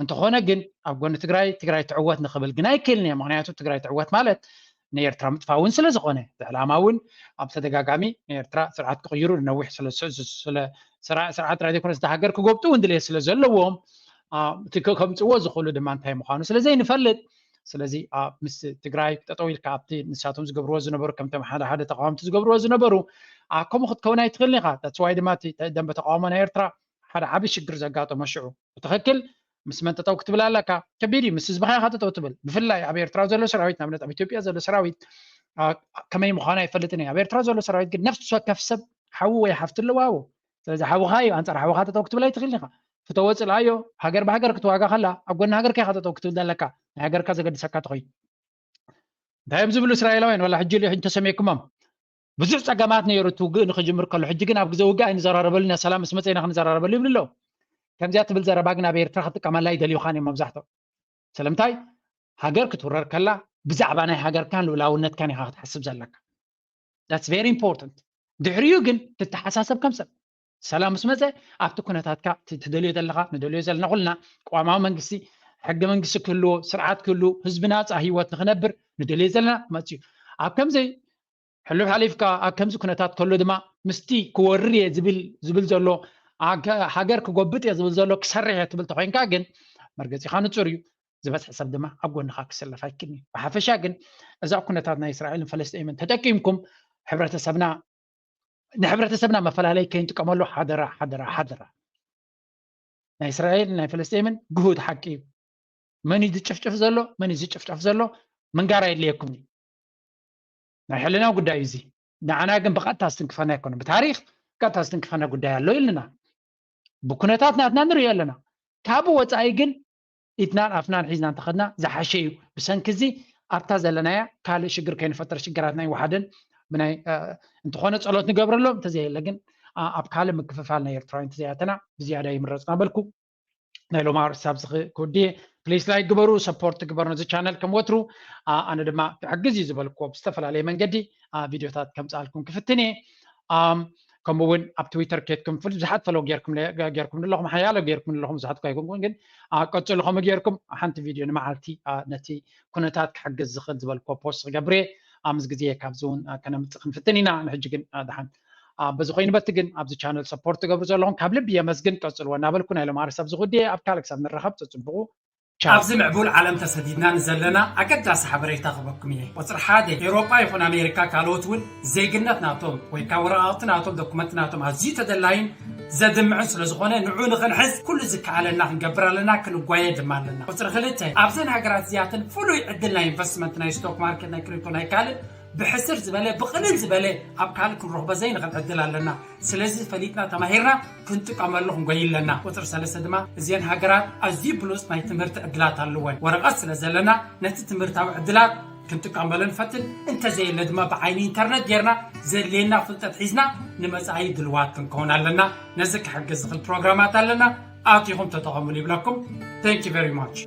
እንተኾነ ግን ኣብ ጎኒ ትግራይ ትግራይ ትዕወት ንኽብል ግን ኣይክእልን እየ። ምክንያቱ ትግራይ ትዕወት ማለት ንኤርትራ ምጥፋእ እውን ስለ ዝኾነ ብዕላማ እውን ኣብ ተደጋጋሚ ንኤርትራ ስርዓት ክቕይሩ ነዊሕ ስርዓት ጥራይ ዘይኮነስ ሃገር ክጎብጡ እውን ድልየት ስለ ዘለዎም ከምፅዎ ዝኽእሉ ድማ እንታይ ምዃኑ ስለ ዘይንፈልጥ ስለዚ ምስ ትግራይ ጠጠው ኢልካ ኣብቲ ንሳቶም ዝገብርዎ ዝነበሩ ከምቶም ሓደ ሓደ ተቃወምቲ ዝገብርዎ ዝነበሩ ከምኡ ክትከውን ኣይትኽእልን ኢኻ። that's why ድማ እቲ ደንበ ተቃውሞ ናይ ኤርትራ ሓደ ዓቢ ሽግር ዘጋጠሞ ሽዑ ብትኽክል ምስ መን ጠጠው ክትብል ኣለካ? ከቢድ እዩ። ምስ ህዝብኻ ኢኻ ጠጠው ትብል። ብፍላይ ኣብ ኤርትራ ዘሎ ሰራዊት ንኣብነት ኣብ ኢትዮጵያ ዘሎ ሰራዊት ከመይ ምዃኑ ኣይፈልጥን እየ። ኣብ ኤርትራ ዘሎ ሰራዊት ግን ነፍሲ ወከፍ ሰብ ሓዉ ወይ ሓፍቲ ኣለዎ ኣብኡ። ስለዚ ሓውኻ እዩ ኣንጻር ሓውኻ ጠጠው ክትብል ኣይትኽእልን ኢኻ። ፍተዎ ጽልኣዮ። ሃገር ብሃገር ክትዋጋ ከላ ኣብ ጎኒ ሃገርካ ኢኻ ጠጠው ክትብል ዘለካ ናይ ሃገርካ ዘገድሰካ ተኾይኑ። እንታይ እዮም ዝብሉ እስራኤላውያን? ዋላ ሕጂ ልዮ ሕጂ ተሰሚዕኩሞም ብዙሕ ጸገማት ነይሩ እቲ ውግእ ንክጅምር ከሎ ሕጂ ግን ኣብ ግዜ ውግእ ኣይንዘራረበሉ ኢና ሰላም ምስ መጸ ኢና ክንዘራረበሉ ይብሉ ኣለዉ። ከምዚኣ ትብል ዘረባ ግን ኣብ ኤርትራ ክጥቀመላ ይደልዩኻን እዮም መብዛሕትኦም። ስለምንታይ ሃገር ክትውረር ከላ ብዛዕባ ናይ ሃገርካን ልኡላውነትካን ኢኻ ክትሓስብ ዘለካ። That's very important። ድሕሪኡ ግን ትተሓሳሰብ ከም ሰብ ሰላም ምስ መፀ ኣብቲ ኩነታትካ ትደልዮ ዘለካ ንደልዮ ዘለና ኩልና ቅዋማዊ መንግስቲ ሕገ መንግስቲ ክህልዎ ስርዓት ክህልዎ ህዝቢ ናፃ ህይወት ንክነብር ንደልዮ ዘለና መፅዩ ኣብ ከምዚ ሕሉፍ ሓሊፍካ ኣብ ከምዚ ኩነታት ከሎ ድማ ምስቲ ክወርር እየ ዝብል ዝብል ዘሎ ሃገር ክጎብጥ እየ ዝብል ዘሎ ክሰርሕ እየ ትብል ተኮይንካ ግን መርገፂኻ ንፁር እዩ። ዝበዝሐ ሰብ ድማ ኣብ ጎንኻ ክሰለፍ ኣይክእልን እዩ። ብሓፈሻ ግን እዛ ኩነታት ናይ እስራኤልን ፈለስጢምን ተጠቂምኩም ሕብረተሰብና ንሕብረተሰብና መፈላለይ ከይንጥቀመሉ ሓደራ ሓደራ ሓደራ። ናይ እስራኤል ናይ ፈለስጢምን ግሁድ ሓቂ እዩ። መን እዩ ዝጭፍጭፍ ዘሎ መን እዩ ዝጭፍጨፍ ዘሎ ምንጋር ኣየድልየኩም እዩ። ናይ ሕልና ጉዳይ እዩ እዚ። ንዓና ግን ብቐጥታ ዝትንክፈና ኣይኮነን። ብታሪክ ቀጥታ ዝትንክፈና ጉዳይ ኣሎ ኢልና ብኩነታት ናትና ንሪኦ ኣለና። ካብ ወፃኢ ግን ኢድናን ኣፍናን ሒዝና እንተኸድና ዝሓሸ እዩ። ብሰንኪ እዚ ኣብታ ዘለናያ ካልእ ሽግር ከይንፈጥር ሽግራትና ይወሓደን ብናይ እንተኾነ ፀሎት ንገብረሎም እንተዘየለ ግን ኣብ ካልእ ምክፍፋል ናይ ኤርትራውያን እንተዘይኣተና ብዝያዳ ይምረፅ እናበልኩ ናይ ሎማ ርሳብ ዝክውዲ ፕሊስ ላይክ ግበሩ ሰፖርት ግበሩ ነዚ ቻነል ከም ወትሩ ኣነ ድማ ክሕግዝ እዩ ዝበልክዎ ብዝተፈላለየ መንገዲ ቪድዮታት ከምፅኣልኩም ክፍትን እየ። ከምኡ እውን ኣብ ትዊተር ኬድኩም ፍል ብዙሓት ፈሎ ጌርኩም ኣለኹም ሓያሎ ጌርኩም ኣለኹም ብዙሓት እኳ ይኮንኩም ግን ቀፅሉ ከምኡ ጌርኩም ሓንቲ ቪድዮ ንመዓልቲ ነቲ ኩነታት ክሕግዝ ዝኽእል ዝበልኮ ፖስት ክገብር እየ። ምስ ግዜ ካብዚ እውን ከነምፅእ ክንፍትን ኢና። ንሕጂ ግን ድሓን በዚ ኮይኑ በቲ ግን ኣብዚ ቻነል ሰፖርት ትገብሩ ዘለኹም ካብ ልቢ የመስግን ቀፅልዎ እናበልኩ ናይ ሎማሪ ሰብ ዝጉዲ ኣብ ካልእ ክሳብ ንራኸብ ፀፅብቑ። ኣብዚ ምዕቡል ዓለም ተሰዲድና ንዘለና ኣገዳሲ ሓበሬታ ክበኩም እየ። ቁፅሪ ሓደ፣ ኤውሮጳ ይኹን ኣሜሪካ ካልኦት እውን ዜግነት ናቶም ወይ ከዓ ወረቃቕቲ ናቶም፣ ዶኩመንት ናቶም ኣዝዩ ተደላይን ዘድምዕን ስለዝኾነ ንዑ ንኽንሕዝ ኩሉ ዝከኣለና ክንገብር ኣለና፣ ክንጓየ ድማ ኣለና። ቁፅሪ ክልተ፣ ኣብዘን ሃገራት እዚኣተን ፍሉይ ዕድል ናይ ኢንቨስትመንት፣ ናይ ስቶክ ማርኬት፣ ናይ ክሪፕቶ፣ ናይ ካልእ ብሕስር ዝበለ ብቕልል ዝበለ ኣብ ካልእ ክንረኽቦ ዘይንኽእል ዕድል ኣለና። ስለዚ ፈሊጥና ተማሂርና ክንጥቀመሉ ክንጎይ ኣለና። ቁፅሪ ሰለስተ ድማ እዚአን ሃገራት ኣዝዩ ብሉፅ ናይ ትምህርቲ ዕድላት ኣለወን። ወረቐት ስለ ዘለና ነቲ ትምህርታዊ ዕድላት ክንጥቀመሉ ንፈትን፣ እንተዘየለ ድማ ብዓይኒ ኢንተርነት ጌርና ዘድልየና ፍልጠት ሒዝና ንመፃኢ ድልዋት ክንከውን ኣለና። ነዚ ክሕግዝ ዝኽእል ፕሮግራማት ኣለና፣ ኣቲኹም ተጠቐሙሉ ይብለኩም። Thank you very much።